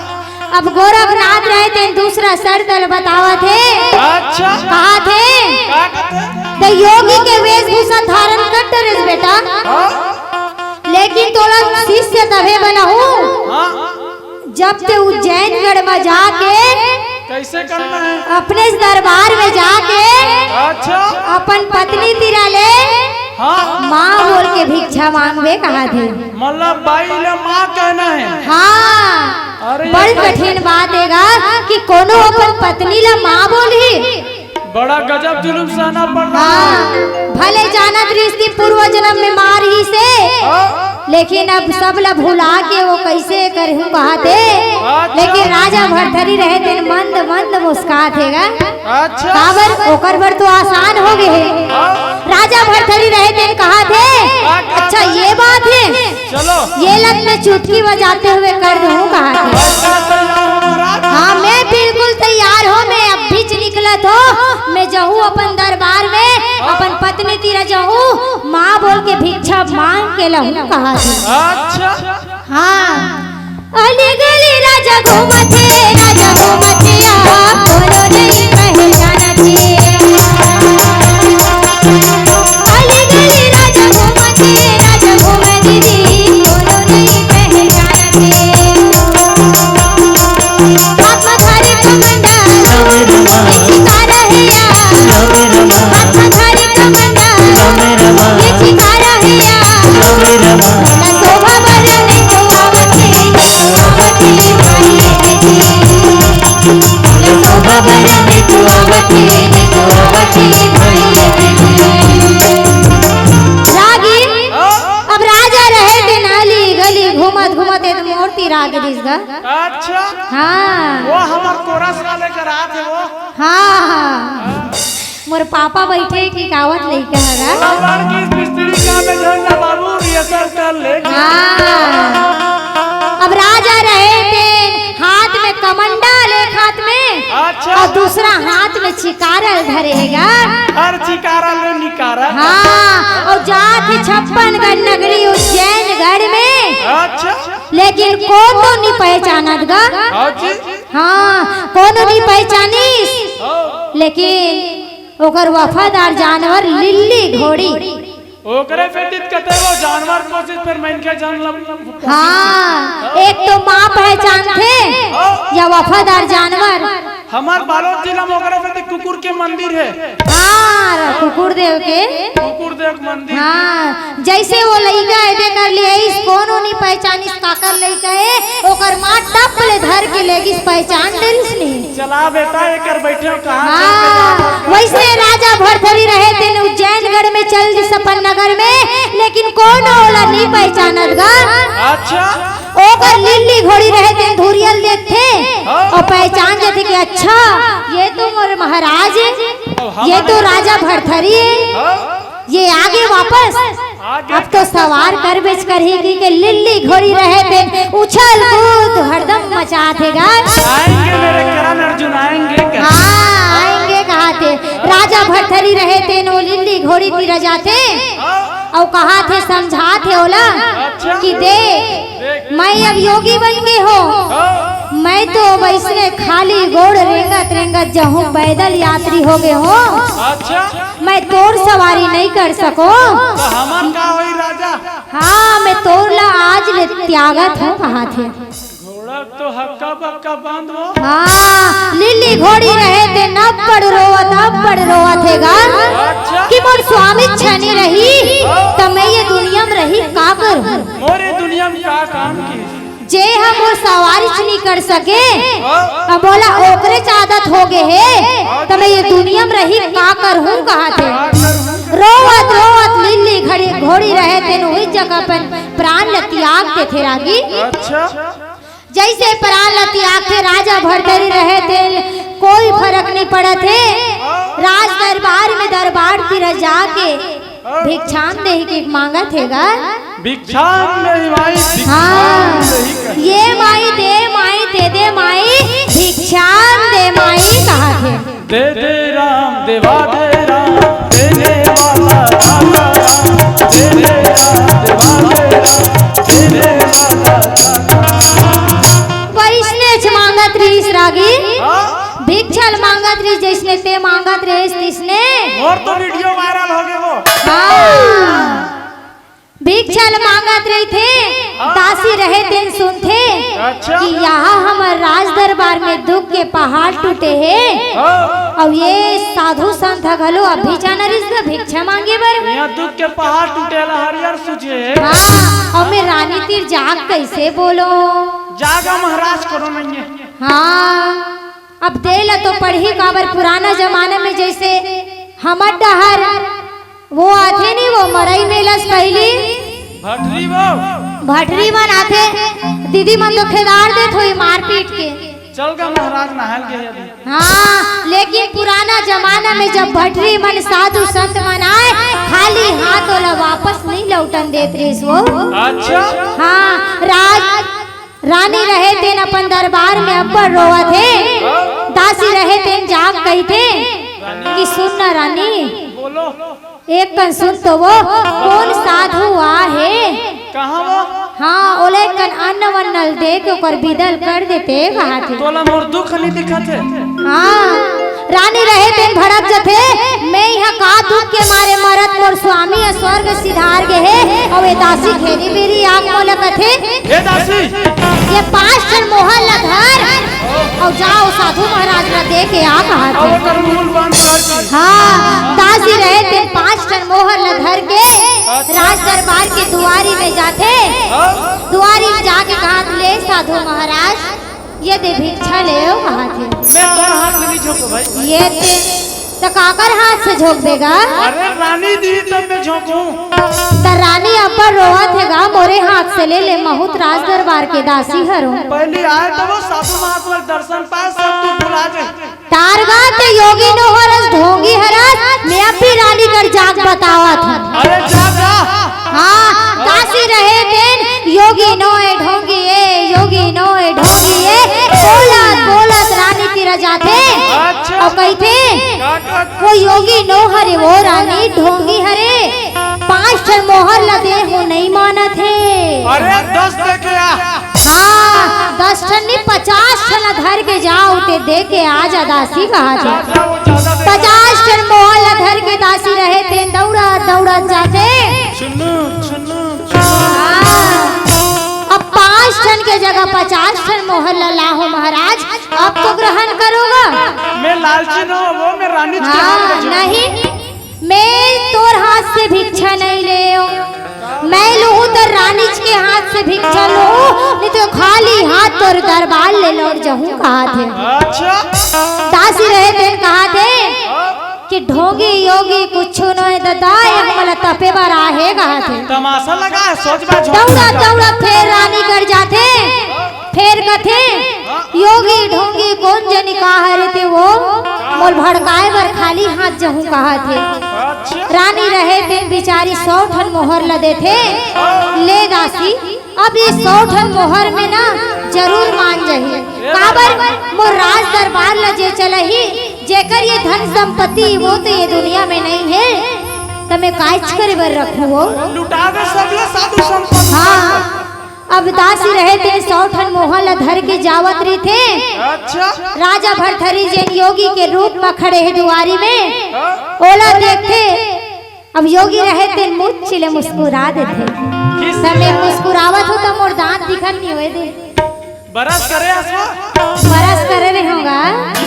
अब गोरखनाथ रहे तेन दूसरा शर्त ल बतावत हे। अच्छा। कहा थे? का कहते? तो योगी के वेशभूषा धारण कर डरेस बेटा। हाँ। लेकिन तोला शिष्य तभे बनाहूँ। हाँ। जब ते उज्जैनगढ़ में जाके कइसे करना हे? अपने दरबार में जाके अच्छा। अपन पत्नी तीरा ले हाँ। माँ बोल के भिक्षा मांगबे कहा थे। मतलब बाई ले माँ कहना हे। हाँ। अरे ये बड़ी तो कठिन बात हे गा कि कोनो अपन पत्नी ला माँ बोलही। बड़ा गजब जुलुम सहना पड़ रहा हे। हाँ, भले जानत रहिस कि पूर्व जन्म में माँ रहिस हे, हाँ। लेकिन अब सब ला भुला के वो कइसे करहूँ कहा थे। अच्छा। लेकिन राजा भरथरी रहे तेन मंद मंद मुस्कात हे गा। अच्छा। काबर ओकर बर तो आसान हो गे हे। हाँ। राजा भरथरी रहे तेन कहा थे। हाँ, अच्छा, ये बात हे। चलो। ये लत मैं चुटकी बजाते हुए कर दूँ कहा थे। हाँ, मैं बिल्कुल तैयार हूँ, मैं अभी च निकलत हूँ, मैं जाहूँ अपन दरबार में, अपन पत्नी तीरा जाहूँ, माँ बोल के भिक्षा मांग के लाहूँ कहा थे। अच्छा। हाँ। अली गली राजा घूमत हे, राजा घूमत हे, आप कोनो नहीं पहचानत हे। अली गली राजा घूमत हे, राजा घूमत हे, कोनो नहीं पहचानत हे। हाथ में धारी कमंडल, ये चिकारा हे यार। हाथ में धारी कमंडल, ये चिकारा हे यार। शोभा बरन तो आवत हे, आवत हे माई। रागी, अब राजा रहे तेन अली गली घूमत घूमत एक मूर्ति राग दिस गा। अच्छा। हाँ। वो हमर कोरस वाले करा थे वो। हाँ, हाँ। मोर पापा बइठे कि गावत लइका हरा। लड़की मिस्त्री का में झंडा बाबू रिहर्सल कर ले। हाँ। अब राजा रहे तेन हाथ में कमंडल एक हाथ में अच्छा। और दूसरा हाथ में चिकारल धरे हे गा। हर चिकारल में निकारा। हाँ, और जात हे छप्पनगढ़ नगरी उज्जैनगढ़ में। अच्छा। लेकिन कोनो नहीं पहचानत गा। हाँ जी। हाँ, कोनो नहीं पहचानिस। हाँ। लेकिन ओकर वफादार जानवर लिल्ली घोड़ी। ओकरे सेती त कते वो जानवर पोसिस, फेर मनखे जन ल हाँ, एक तो माँ पहचानथे हाँ। या वफादार जानवर। हमर बालोद जिला में ओकरे सेती कुकुर के मंदिर हे। हाँ, कुकुर देव के। कुकुर देव के मंदिर। हाँ, जइसे वो लइका एदे कर लिहिस, कोनो नहीं पहचानिस काकर लइका हे, ओकर माँ टप ले धर के लेगिस, पहचान डरिस नहीं। चला बेटा, एकर बइठे हो कहाँ हाँ, चल के जा रहा है? वइसने राजा भरथरी रहे तेन उज्जैनगढ़ में चल दिस अपन नगर में, लेकिन कोनो ओला नहीं पहचानत गा। अच्छा। ओकर लिल्ली घोड़ी रहे तेन धुरियल देखथे हाँ। और पहचान जाथे कि अच्छा, ये तो मोर महाराज हे, अब ये तो हमारे राजा भरथरी हे। हाँ। ये आगे वापस आगे अब तो सवार करबेच करही कि के लिल्ली घोड़ी रहे तेन उछल कूद हरदम मचाथे गा। आएंगे मेरे करण अर्जुन आएंगे क्या? हाँ, आएंगे कहाथे। राजा भरथरी रहे तेन वो लिल्ली घोड़ी तीरा जाथे। हाँ। अउ कहाथे, समझाथे ओला अच्छा। कि देख, मैं अब योगी बन गे हों। हाँ। मैं तो वइसने खाली गोड़ रेंगत रेंगत जाहूँ, पैदल यात्री हो गे हों। अच्छा। मैं तोर सवारी नइ कर सकों। त हमन का होही राजा? हाँ, मैं तोर ला आज ले त्यागत हों, कहाथे। घोड़ा तो हक्का बक्का बांध वो। हाँ, लिल्ली घोड़ी रहे तेन अब्बड़ रोवत, अब्बड़ रोवत हे गा। अच्छा। कि मोर स्वामी छनी रही, त मैं ये दुनिया म रही का करूँ? मोर ये दुनिया म का काम की? जे ह मोर सवारी च नइ कर सके, हाँ। अब बोला ओकरे च आदत हो गे हे, त मैं ये दुनिया म रही का करूँ, कहाथे। रोवत रोवत लिल्ली घड़ी, घोड़ी रहे तेन उही जगह अपन प्राण ल त्याग देथे रागी। अच्छा। जइसे प्राण ल त्यागथे, राजा भरथरी रहे तेन कोई फरक नइ पड़त हे। राज दरबार में दरबार तीर जाके भिक्षाम देहि के मांगत हे गा। भिक्षाम देहि माई, भिक्षाम हाँ। देहि कहि। ये माई दे, माई दे दे, माई भिक्षाम दे, माई कहाथे। दे दे राम देवा दे राम, देने वाला दाता राम। दे दे राम देवा दे राम, देने वाला दाता राम। वइसने च मांगत रहिस रागी। हाँ। भिक्षा ल मांगत रहिस, जइसने ते मांगत रहिस तइसने। मोर तो वीडियो वायरल हो गे वो। हाँ। भिक्षा ल मांगत रहिथे, हाँ। दासी रहे तेन सुनथे अच्छा। कि यहाँ हमर राज दरबार में दुख के पहाड़ टूटे हे। हाँ। अउ ये साधु संत ह घलो अभी जाना रहिस गा भिक्षा मांगे बर। यहाँ दुख के पहाड़ टूटे ला हरियर सूझे। हाँ, अउ मैं रानी तीर जाके कइसे बोलों? जागा महाराज कोनो नइ हे। हाँ, अब दे ला तो पड़ही काबर पुराना जमाना में जइसे हमर डहर वो आथे नी, वो मरई मेला स पहिली भटरी वो। भटरी मन आथे, दीदी मन तो खेदार देत होही मारपीट के। चल गा महाराज नहाय ल गे हे अभी। हाँ, लेकिन पुराना जमाना में जब भटरी मन साधु संत मन आय, खाली हाथ ओला वापस नइ लौटन देत रहिस वो। अच्छा। हाँ, राज रानी रहे तेन अपन दरबार में अब्बड़ रोवत हे। दासी रहे तेन जाके कहिथे कि सुन ना रानी, बोलो। एक कन सुन तो वो, कोन साधु आ हे। कहाँ वो? हाँ, ओला एक कन अन्न वन्न ल दे के ओकर बिदा ल कर देते कहाथे। तोला मोर दुख नइ दिखत हे। हाँ, रानी रहे तेन भड़क जथे, मैं इहाँ का दुख के मारे मरत, मोर स्वामी ह स्वर्ग सिधार गे हे, अउ ए दासी घेरी बेरी आके मोला कथे, ए दासी, ये पांच ठन मोहर ला धर अउ जा ओ साधु महाराज ला दे के आ कहाथे। ओकर मुंह बंद कर दी। हाँ, दासी रहे तेन पांच ठन मोहर ला धर के राज दरबार के दुआरी में जाथे। हाँ। दुआरी में जाके कहाथे, ले साधु महाराज, ये दे भिक्षा ले ओ कहाथे। मैं तोर हाथ में नइ झोंकूं भाई। ये ते, त काकर हाथ से झोंक देगा? अरे रानी दी तब मैं झोंकूं। त रानी अब्बड़ रोवत हे गा, मोरे हाथ से ले ले, महूं त राज दरबार के दासी हरों। पहली आय त वो साधु महात्मा के दर्शन पाय, सब तू भुला जाय। टार गा ते योगी नोहरस, ढोंगी हरस, मैं अभी रानी कर जाके बतावत हूँ। अरे जा, जा। हाँ, दासी रहे तेन, योगी नोय ढोंगी ए, योगी नोय ढोंगी ए, बोलत, बोलत रानी तीर जाथे। अच्छा। अउ कहिथे, का, का? वो योगी नो हरे, वो रानी ढोंगी हरे, पांच ठन मोहर ला दे हूँ, नइ मानत हे। अरे, दस दे के आ। हाँ, दस ठन नहीं, पचास ठन ला धर के जाव, ते दे के आ जा दासी कहाथे। ज्यादा, वो ज्यादा दे। पचास ठन मोहर ला धर के दासी रहे तेन दउड़त दउड़त जाथे। चुन्नू, चुन्नू, चुन्नू। हाँ, अब पांच ठन के जगह पचास ठन मोहर ला लाहूं महाराज, अब तो ग्रहण करोगा। मैं लालची नोहूं, वो मैं रानी के हाथ में हाँ, झोंकूं। नहीं, मैं तोर हाथ से भिक्षा नइ लेवं। मैं लूहूं त रानीच के हाथ से भिक्षा लूहूं, नइ तो खाली हाथ तोर दरबार ले लौट जाहूं कहाथे। अच्छा। दासी रहे तेन कहाथे कि ढोंगी योगी कुछु नोय ददा, ये हमला तपे बर आहे कहाथे। तमाशा लगा है, सोच बात झोंक दउड़त दउड़त फेर रानी कर जाथे। फेर कथे, योगी ढोंगी कोन जनी का हरे ते वो, मोल भड़काए बर खाली हाथ जहूं कहाथे। अच्छा। रानी रहे तेन बिचारी सौ ठन मोहर ल देथे। ले दासी, अब ये सौ ठन मोहर में ना जरूर मान जही। काबर मोर राज दरबार ल जे चलही, जेकर ये धन संपत्ति वो तो ये दुनिया में नइ हे। त मैं कायच करे बर रखूं हो। लुटा दे सब ले साधु संत। हाँ, अब दासी रहे तेन सौ ठन मोहर ल धर के जावत रहिथे। अच्छा। राजा भरथरी जेन योगी के रूप म खड़े हे दुआरी में, हाँ। ओला देखथे। अब योगी रहे तेन मुच्ची ले मुस्कुरा देथे। किस त मैं मुस्कुरावत हों त मोर दांत दिखत नहीं होए दे। बरस करे हस वो? बरस करे रहे हों गा।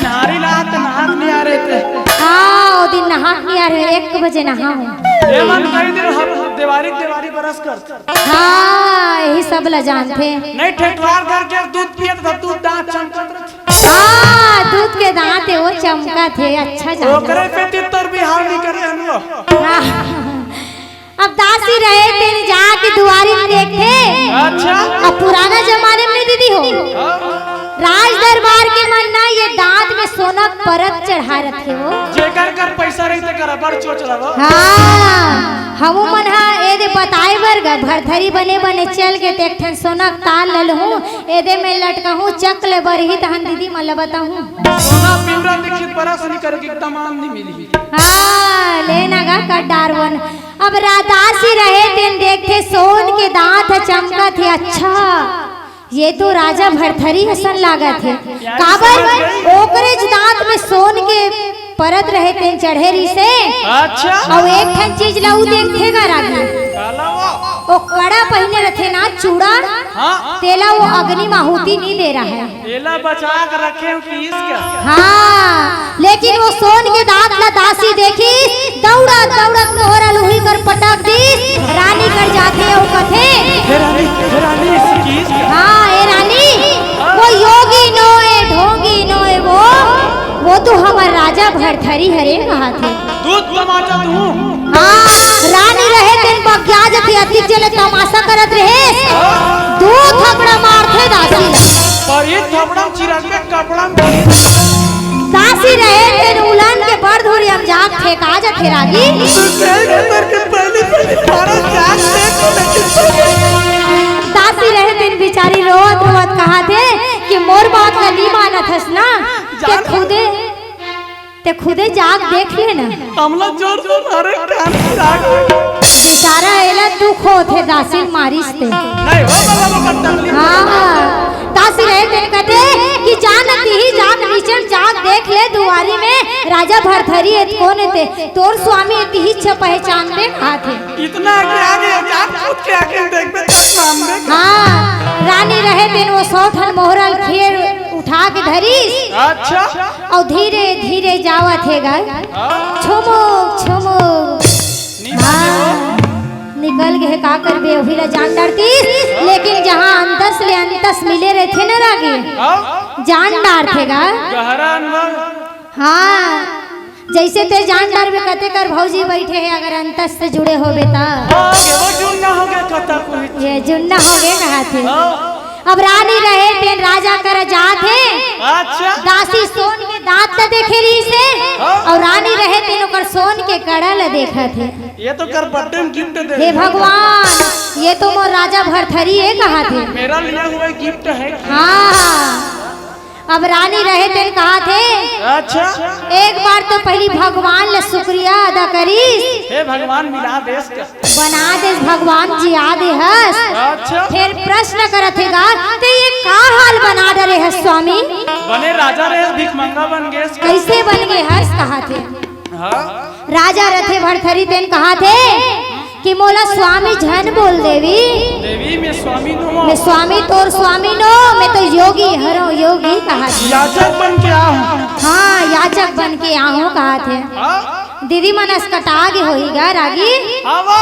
नहारी ला त नहाक नहीं आ रहे थे। हाँ, वो दिन नहाक नहीं आ रहे, एक बजे नहाहूं। ये मन कई दिन हम देवारी देवारी बरस कर। हाँ, यही सब ला जानथे। नहीं, ठेठवार करके दूध पियत त दूध दांत चमकत रहिथे। हाँ, दूध के दांत हे, वो चमकत हे, अच्छा जानथे। ओकरे पेटी तोर बिहाव नहीं करे हन वो। हाँ। अब दासी रहे तेन जाके दुआरी में देखथे। अच्छा। अब पुराना जमाने में नहीं दीदी हो, हाँ। राज दरबार के मन ना ये दांत में सोना के परत चढ़ा रखे हो। जेकर कर पैसा रही तेकर अबर चोच रहो। हाँ, हमू मन हा ए दे बताए बर गा, भरथरी बने बने चल के ते एक ठन सोना के तार ले लहूं, ए दे में लटकाहूं, चक ले बरही तहन दीदी मन ल बताहूं। सोना पिवरा देखी बरस नहीं करके एकदम आम नहीं मिली। हाँ, लेना गा कट डारवन। अब रा-, दासी रहे तेन देखथे सोन के दांत ह चमकत हे। अच्छा, ये तो राजा भरथरी असन लागत हे। काबर ओकरे ज दांत में सोन के परत रहे तेन चढ़े रहिसे। अच्छा। अउ एक ठन चीज ला ऊ देखथे गा रागी। काला वो? ओ कड़ा पहिने रथे ना चूड़ा, हाँ। तेला वो अग्नि माहुति नहीं दे रहा है। एला बचा के रखे हो कि इसका? हाँ, लेकिन वो सोन के दांत ला दासी देखिस, दौड़त दौड़त मोहरा लुही कर पटक दिस, रानी कर जाथे अउ कथे। हे रानी, हे रानी, इसकी इसका? हाँ, ए रानी, वो योगी नोए, ढोंगी नोए वो, वो तो हमर राजा भरथरी हरे कहाथे। दूध टमाटर दूं? हाँ, रानी रहे तेन बग्या जथे अतिक जेले तमाशा करत रहे। दू थपड़ा मारथे दासी ला। पर ये थपड़ा चिरक के कपड़ा में दासी रहे तेन उलन के बड़ धोरी हम जाग फेंका जथे रागी। तू कहे के तर के पहली पहली भारत जाग देख लेकिन दासी रहे तेन बिचारी रोवत रोवत कहाथे कि मोर बात ला नी मानत हस ना, ते जान खुदे ते खुदे जाग देख ले ना। हमला जोर जोर अरे कान जाग। बेचारा एला दुख होथे दासिन मारिस ते। नहीं हो बाबा, बाबा, तकलीफ हाँ, हाँ। दासी रहे तेन कथे कि जान तिही जाग नीचन जाग देख ले दुआरी में राजा भरथरी एत कोन एते तोर स्वामी एतिही छ पहचान दे हाथे। इतना आगे आगे जाग खुद के आगे देखबे तब मान दे। हाँ, रानी रहे तेन वो सौ ठन मोहरल फेर उठा के धरिस। अच्छा। अउ धीरे धीरे जावत हे गा। हाँ। छुमुक छुमुक। नी हाँ। माने हो। निकल गे हे, का करबे, ओही ला जान डारतिस। लेकिन जहाँ अंतस ले अंतस मिले रहिथे न रागी, हाँ। जान डारथे गा। गहरा अनुभव। हाँ, जइसे ते जान डारबे, कते कर भौजी बइठे हे, अगर अंतस से जुड़े होबे त। हो गे, वो जुन्ना हो गे, कता कोई। ये जुन्ना हो गे कहाथे। हाँ। अब रानी रहे तेन राजा कर जात हे। अच्छा। दासी सोन के दांत ल देखे रहिस हे। हाँ। अउ रानी रहे तेन ओकर सोन के कड़ा ल देखत हे। ये तो कर बर्थडे में गिफ्ट दे। हे भगवान, ये तो मोर राजा भरथरी हे कहाथे। मेरा लिया हुआ गिफ्ट है। हाँ, अब रानी रहे तेन कहाथे। अच्छा। एक बार तो पहिली भगवान ल शुक्रिया अदा करिस। हे भगवान, मिला देस का। बना देस भगवान, जिया देहस। अच्छा। फेर प्रश्न करत हे गा, ते ये का हाल बना डरे हस स्वामी? बने राजा रहे, भिखमंगा बन गेस का। कइसे बन गे हस कहाथे। हाँ। राजा रथे भरथरी तेन कहाथे कि मोला स्वामी झन बोल देवी। देवी, मैं स्वामी नो। मैं स्वामी तोर स्वामी नो, मैं तो योगी हरों, योगी कहाथे। याचक बन के आहूं। हाँ, याचक बन के आहूं कहाथे। हाँ। दीदी मन असकटा गे होही गा रागी। हाँ वो,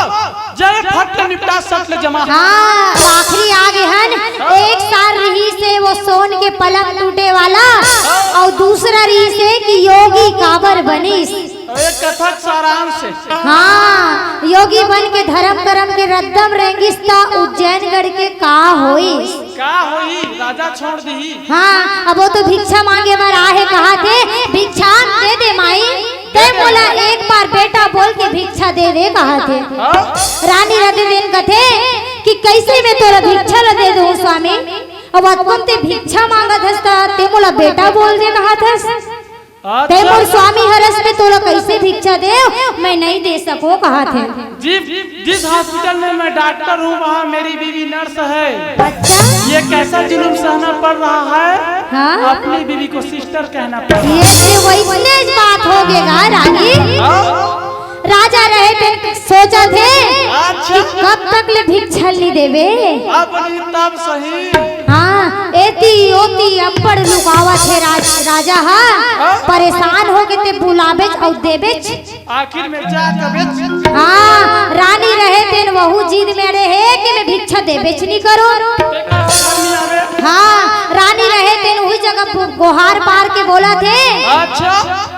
जय फट ले निपटा सट ले जमा। हाँ, आखिरी आ गे हन। एक सार रहिस हे वो सोन के पलंग टूटे वाला, अउ दूसरा रहिस हे कि योगी काबर बनिस। अरे कथा के सारांश हे। हाँ, योगी बन के धरम करम के रद्दम रेंगिस त उज्जैनगढ़ के का होइस? का होही? राजा छोड़ दिही। हाँ, अब वो तो भिक्षा मांगे बर आहे कहाथे, भिक्षा दे दे माई, ते मोला एक बार बेटा बोल के भिक्षा दे दे कहाथे। हाँ? रानी रथे तेन कथे कि कइसे मैं तोला भिक्षा ल दे दूं स्वामी? अब अतकन ते भिक्षा मांगत हस त ते मोला बेटा बोल दे कहाथस। अच्छा। ते मोर स्वामी हरस में तोला कैसे भिक्षा देव, मैं नहीं दे सको कहा थे। जिस जिस हॉस्पिटल में मैं डॉक्टर हूँ, वहाँ मेरी बीवी नर्स है। अच्छा। ये कैसा जुल्म सहना पड़ रहा है, हाँ। अपनी बीवी को सिस्टर कहना पड़ रहा है। ये से वैसने बात हो गया रागी। हाँ। राजा रहे तेन सोचा थे अच्छा। कि कब तक ले भिक्षा नहीं देवे। अब नहीं तब सही। हाँ, एती ओती अब्बड़ लुकावत हे राज-, राजा हा। हाँ? परेशान हो के ते बुलाबेच अउ देबेच। आखिर में जा तबेच। हाँ, रानी रहे तेन वहू जिद में अड़े हे कि मैं भिक्षा देबेच नहीं करो। हाँ, रानी रहे तेन वही जगह गो-, गोहार पार के बोला थे। अच्छा।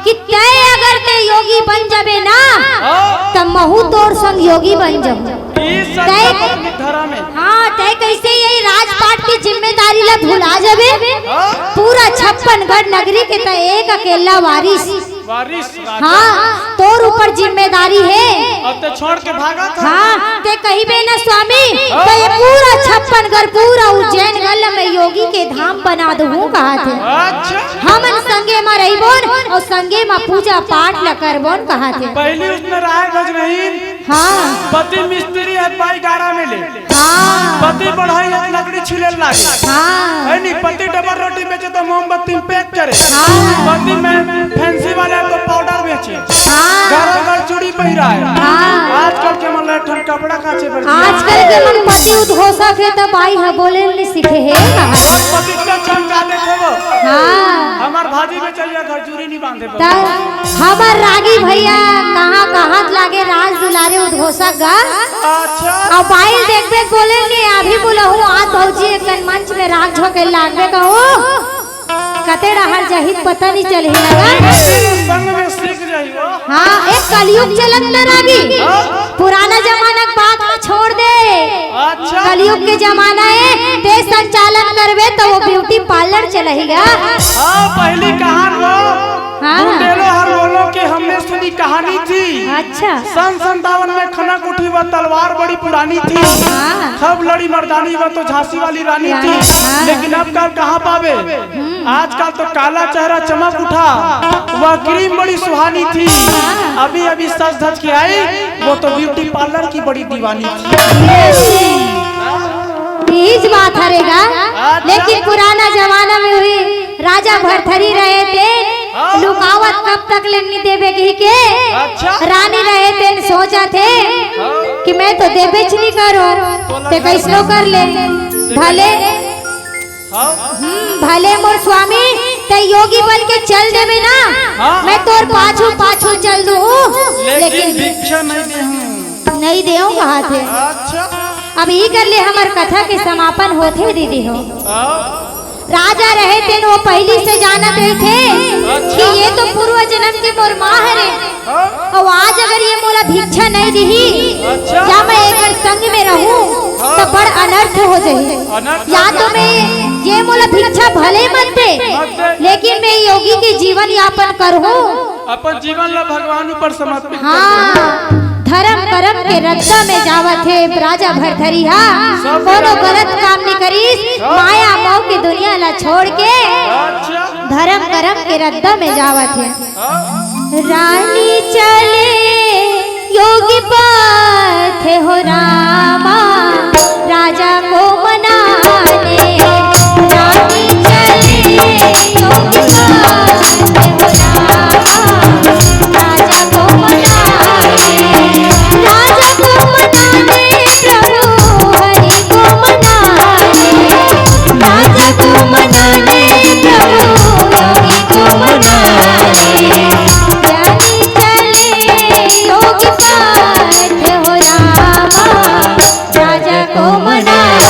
कि तय अगर ते योगी बन जाबे ना, हाँ। त महू तोर संग योगी बन जाबो। ई सच्चा तय बात निधरा में। हाँ, तय कैसे यही राजपाट की जिम्मेदारी ला भुला जाबे? हाँ। पूरा छप्पनगढ़ नगरी के तय एक अकेला वारिस। वारिस राजा। हाँ, तोर ऊपर जिम्मेदारी है। अब ते छोड़ के भागा था। हाँ, ते कहिबे ना स्वामी, हाँ। तो ये पूरा छप्पनगढ़, पूरा उज्जैन गल में योगी के धाम बना दूँ कहा थे। अच्छा। हमन संगे म रहिबोन अउ संगे म पूजा पाठ ल करबोन कहा थे। पहली उसने राय गज नहीं। हाँ। पति मिस्त्री है, पाई गारा में ले। हाँ। पति बढ़ई है, लकड़ी छिले लागे। हाँ। है नी, पति डबल रोटी बेचे तो मोमबत्ती में पैक करे। हाँ। पति में फैंसी वाला है तो पाउडर बेचे। हाँ। घर घर चूड़ी पहिरा है। हाँ। आजकल के मन ला एक ठन कपड़ा काचे बर जिया। आजकल के मन पति उद्घोषक है तो बाई ह बोले नहीं सीखे है। और पति का चमका देखे वो। हाँ। हमार भाजी में चलिए घर चूड़ी नहीं बांधे बर। त हमर रागी भैया कहाँ कहत लागे राज दुलारे उद्घोषक गा। अच्छा। अब बाई देखबे बोले नहीं अभी बोलहूँ आज भौजी एक मंच में राग झोंके लागबे कहूँ। कते डहर जहित पता नहीं चलही लगा। संग में सीख जाई वो। हाँ, एक कलयुग चलत न रागी। हाँ। पुराना जमाना के बात ला छोड़ दे। अच्छा। कलयुग के जमाना है, ते संचालन करबे तो वो ब्यूटी पार्लर चलही गा। हाँ, पहली कहान वो हाँ। बुंदेलो हर बोलो के हमने सुनी कहानी थी। अच्छा। सन संतावन में खनक उठी वह तलवार बड़ी पुरानी थी। हाँ। खब लड़ी मर्दानी वह तो झांसी वाली रानी थी। हाँ। लेकिन अब कल कहाँ पावे? आजकल तो काला चेहरा चमक उठा, वह क्रीम बड़ी सुहानी थी। अभी अभी सज धज के आई, वो तो ब्यूटी पार्लर की बड़ी दीवानी थी। यही बात हरेगा। अच्छा। लेकिन पुराना जमाना में हुई राजा भरथरी रहे थे, हाँ। लुकावत कब तक ले नहीं देवे कही के। अच्छा। रानी रहे थे, सोचा थे हाँ। कि मैं तो देवेच नहीं करो, ते कैसनो कर ले, भले हाँ। हम्म, भले मोर स्वामी, ते योगी बन के चल देबे ना, हाँ। मैं तोर पाछू पाछू चल दूँ, लेकिन लेकिन भिक्षा नहीं देहूँ। नहीं देहूँ कहा थे। अच्छा। अब ई कर ले हमर कथा के समापन होथे दीदी हो। हाँ। राजा रहे तेन वो पहली से जानत रहे थे अच्छा। कि ये तो पूर्व जन्म के मोर माँ हरे। हाँ। अउ आज अगर ये मोला भिक्षा नहीं दिही अच्छा। या मैं एकर संग में रहूं हाँ। तो बड़ अनर्थ हो जाही। अनर्थ या तो मैं ये मोला भिक्षा भले मत दे मत दे। लेकिन मैं योगी के जीवन यापन करहूं। अपन जीवन ला भगवान ऊपर समर्पित कर दे। हाँ, धर्म करम के रद्दा में जावत हे राजा भरथरी हा। सब कोनो गलत काम नहीं करीस, हाँ। माया मोह की दुनिया ला छोड़ के अच्छा। धर्म करम के रद्दा में जावत हे। रानी चले योगी पथ हो रामा, राजा को मनाने। रानी चले योगी पथ हो रामा, राजा को मनाने। राजा को मनाने, प्रभु हरि को मनाने। राजा को मनाने, प्रभु योगी को मनाने। रानी चले योगी पथ हो रामा, राजा को मनाने।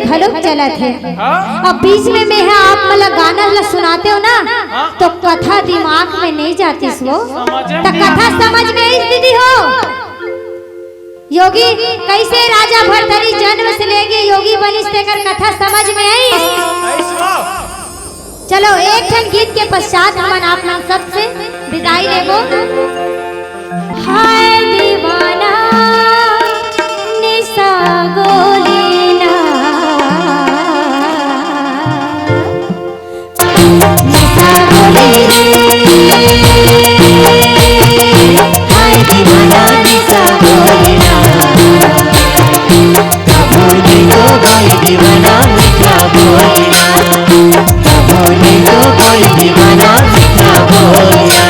घलोक चलत हे। हाँ? अब बीच में मैं ह आप मन ला गाना ला सुनाते हो ना, हाँ? तो कथा दिमाग में नहीं जातिस वो। समझ में त नहीं कथा आतिस। समझ में आइस दीदी हो? योगी कैसे राजा भरथरी जन्म से लेके योगी बनिस, तेकर कथा समझ में आइस? आइस वो। चलो, एक ठन गीत के पश्चात हमन आप मन सबसे विदाई लेबो। हाय दीवाना, निशा गोली ना, निशा गोली रे। हाय दीवाना, निशा गोली ना। कबूली तो कोई दीवाना मीठा बोलना, कबूली तो कोई दीवाना मीठा बोलना।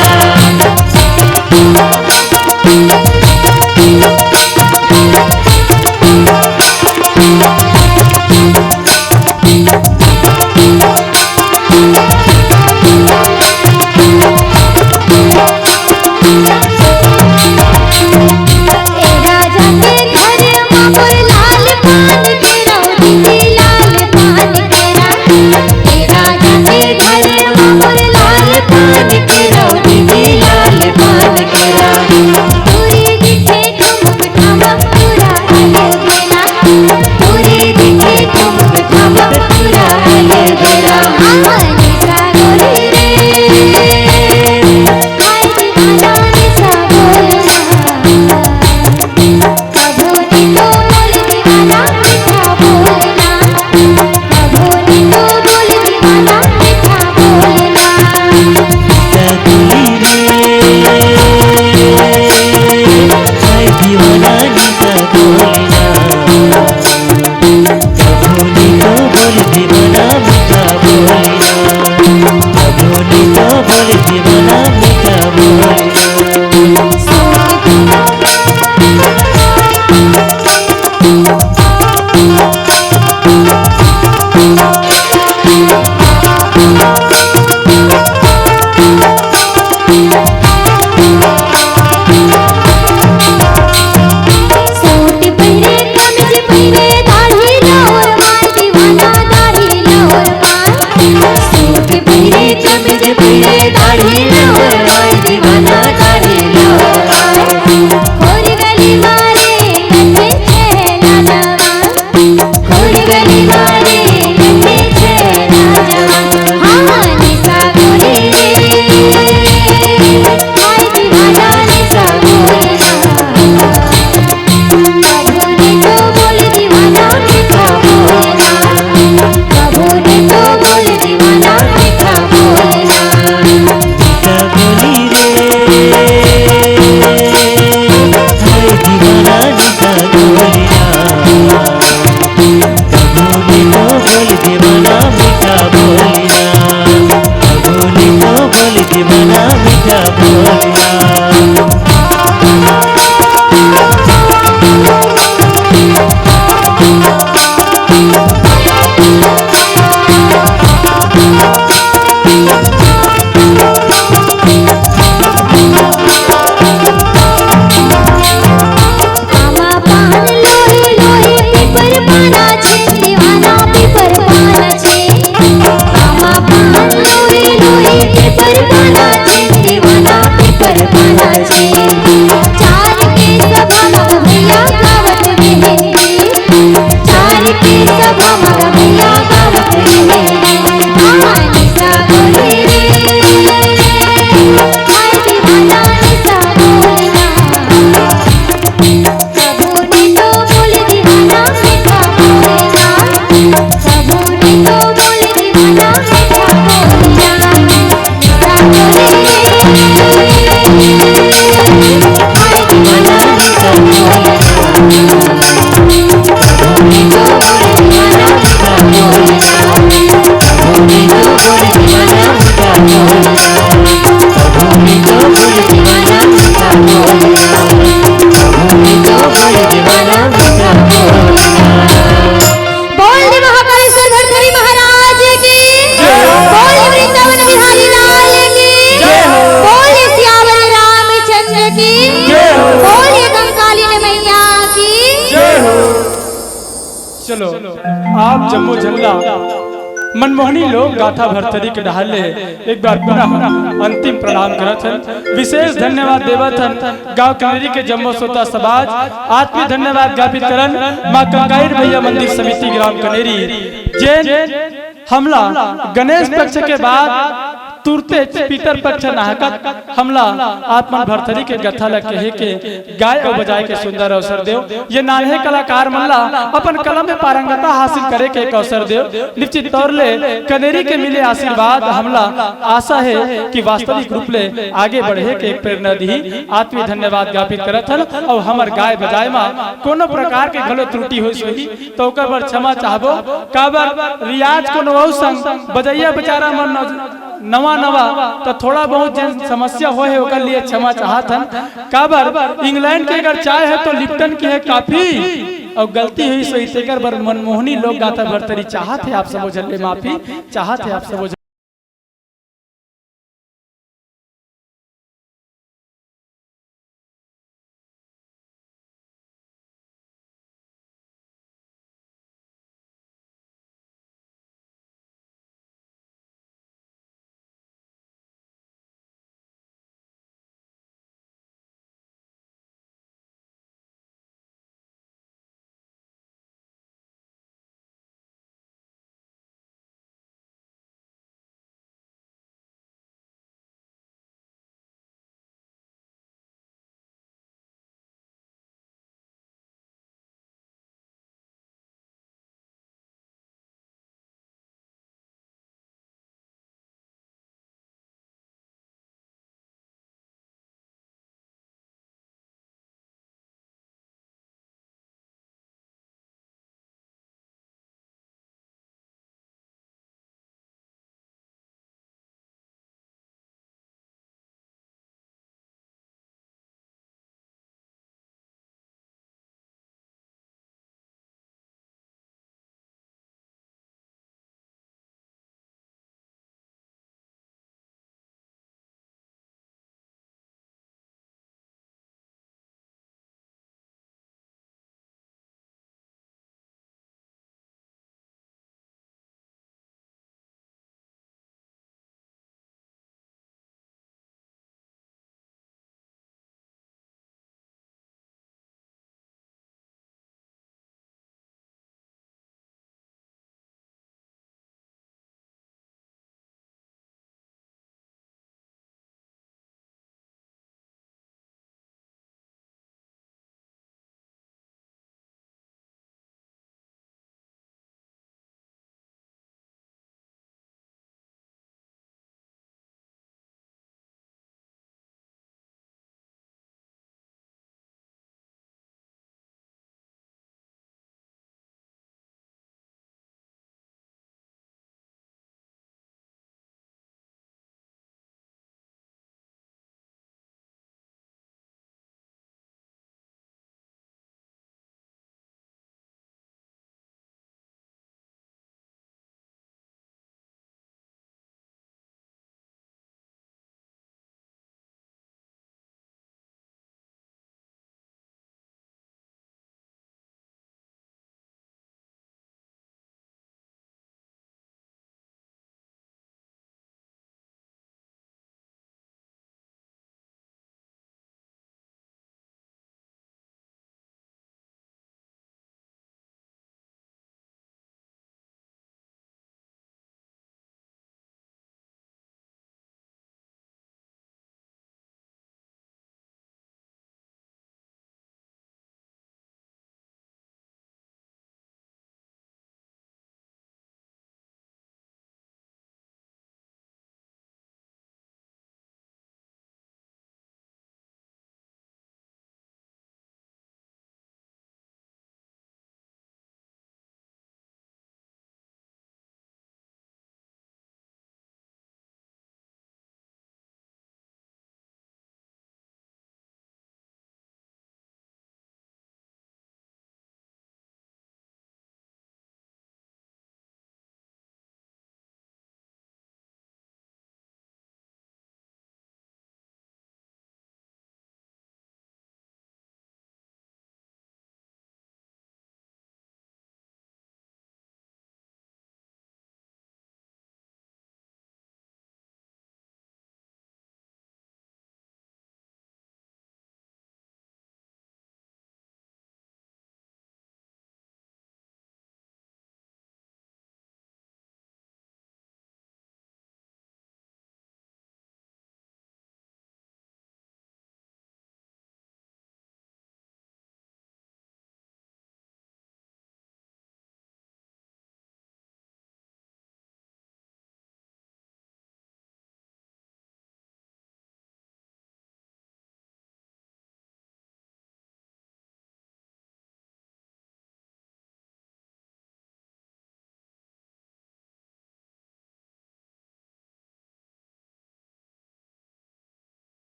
चलो, आप जम्मो झन ला मनमोहनी लोक गाथा भरथरी के डहार ले एक बार पुनः अंतिम प्रणाम करत हन। विशेष धन्यवाद देवत हन गांव कनेरी के जम्मो श्रोता समाज। आत्मीय धन्यवाद ज्ञापित करन मां कंकाइर भैया मंदिर समिति ग्राम कनेरी, जेन हमला गणेश पक्ष के बाद तुरते पितर पक्ष नहाकत हमला आप मन भरथरी के गाथा ल कहे के, गाय अउ बजाए के सुंदर अवसर देव। ये नान्हे कलाकार मन ला अपन कला में पारंगता हासिल करे के एक अवसर देव। निश्चित तौर ले कनेरी के मिले आशीर्वाद हमला आशा हे कि वास्तविक रूप ले आगे बढ़े के एक प्रेरणा दिही। आत्मीय धन्यवाद ज्ञापित करत हन अउ हमर गाय बजाए म कोनो प्रकार के घलो त्रुटि होइस होही त ओकर बर क्षमा चाहबो। काबर रियाज कोनो अउ संग बजैया बेचारा मन नव-, नवा नवा त थोड़ा बहुत जेन समस्या होए हे ओकर लिए क्षमा चाहत हन। काबर इंग्लैंड के अगर चाय हे त लिप्टन के हे कॉफी, अउ गलती होइस होही तेकर बर मनमोहनी लोक गाथा भरथरी चाहत हे आप सबो झन ले माफी, चाहत हे आप सबो झन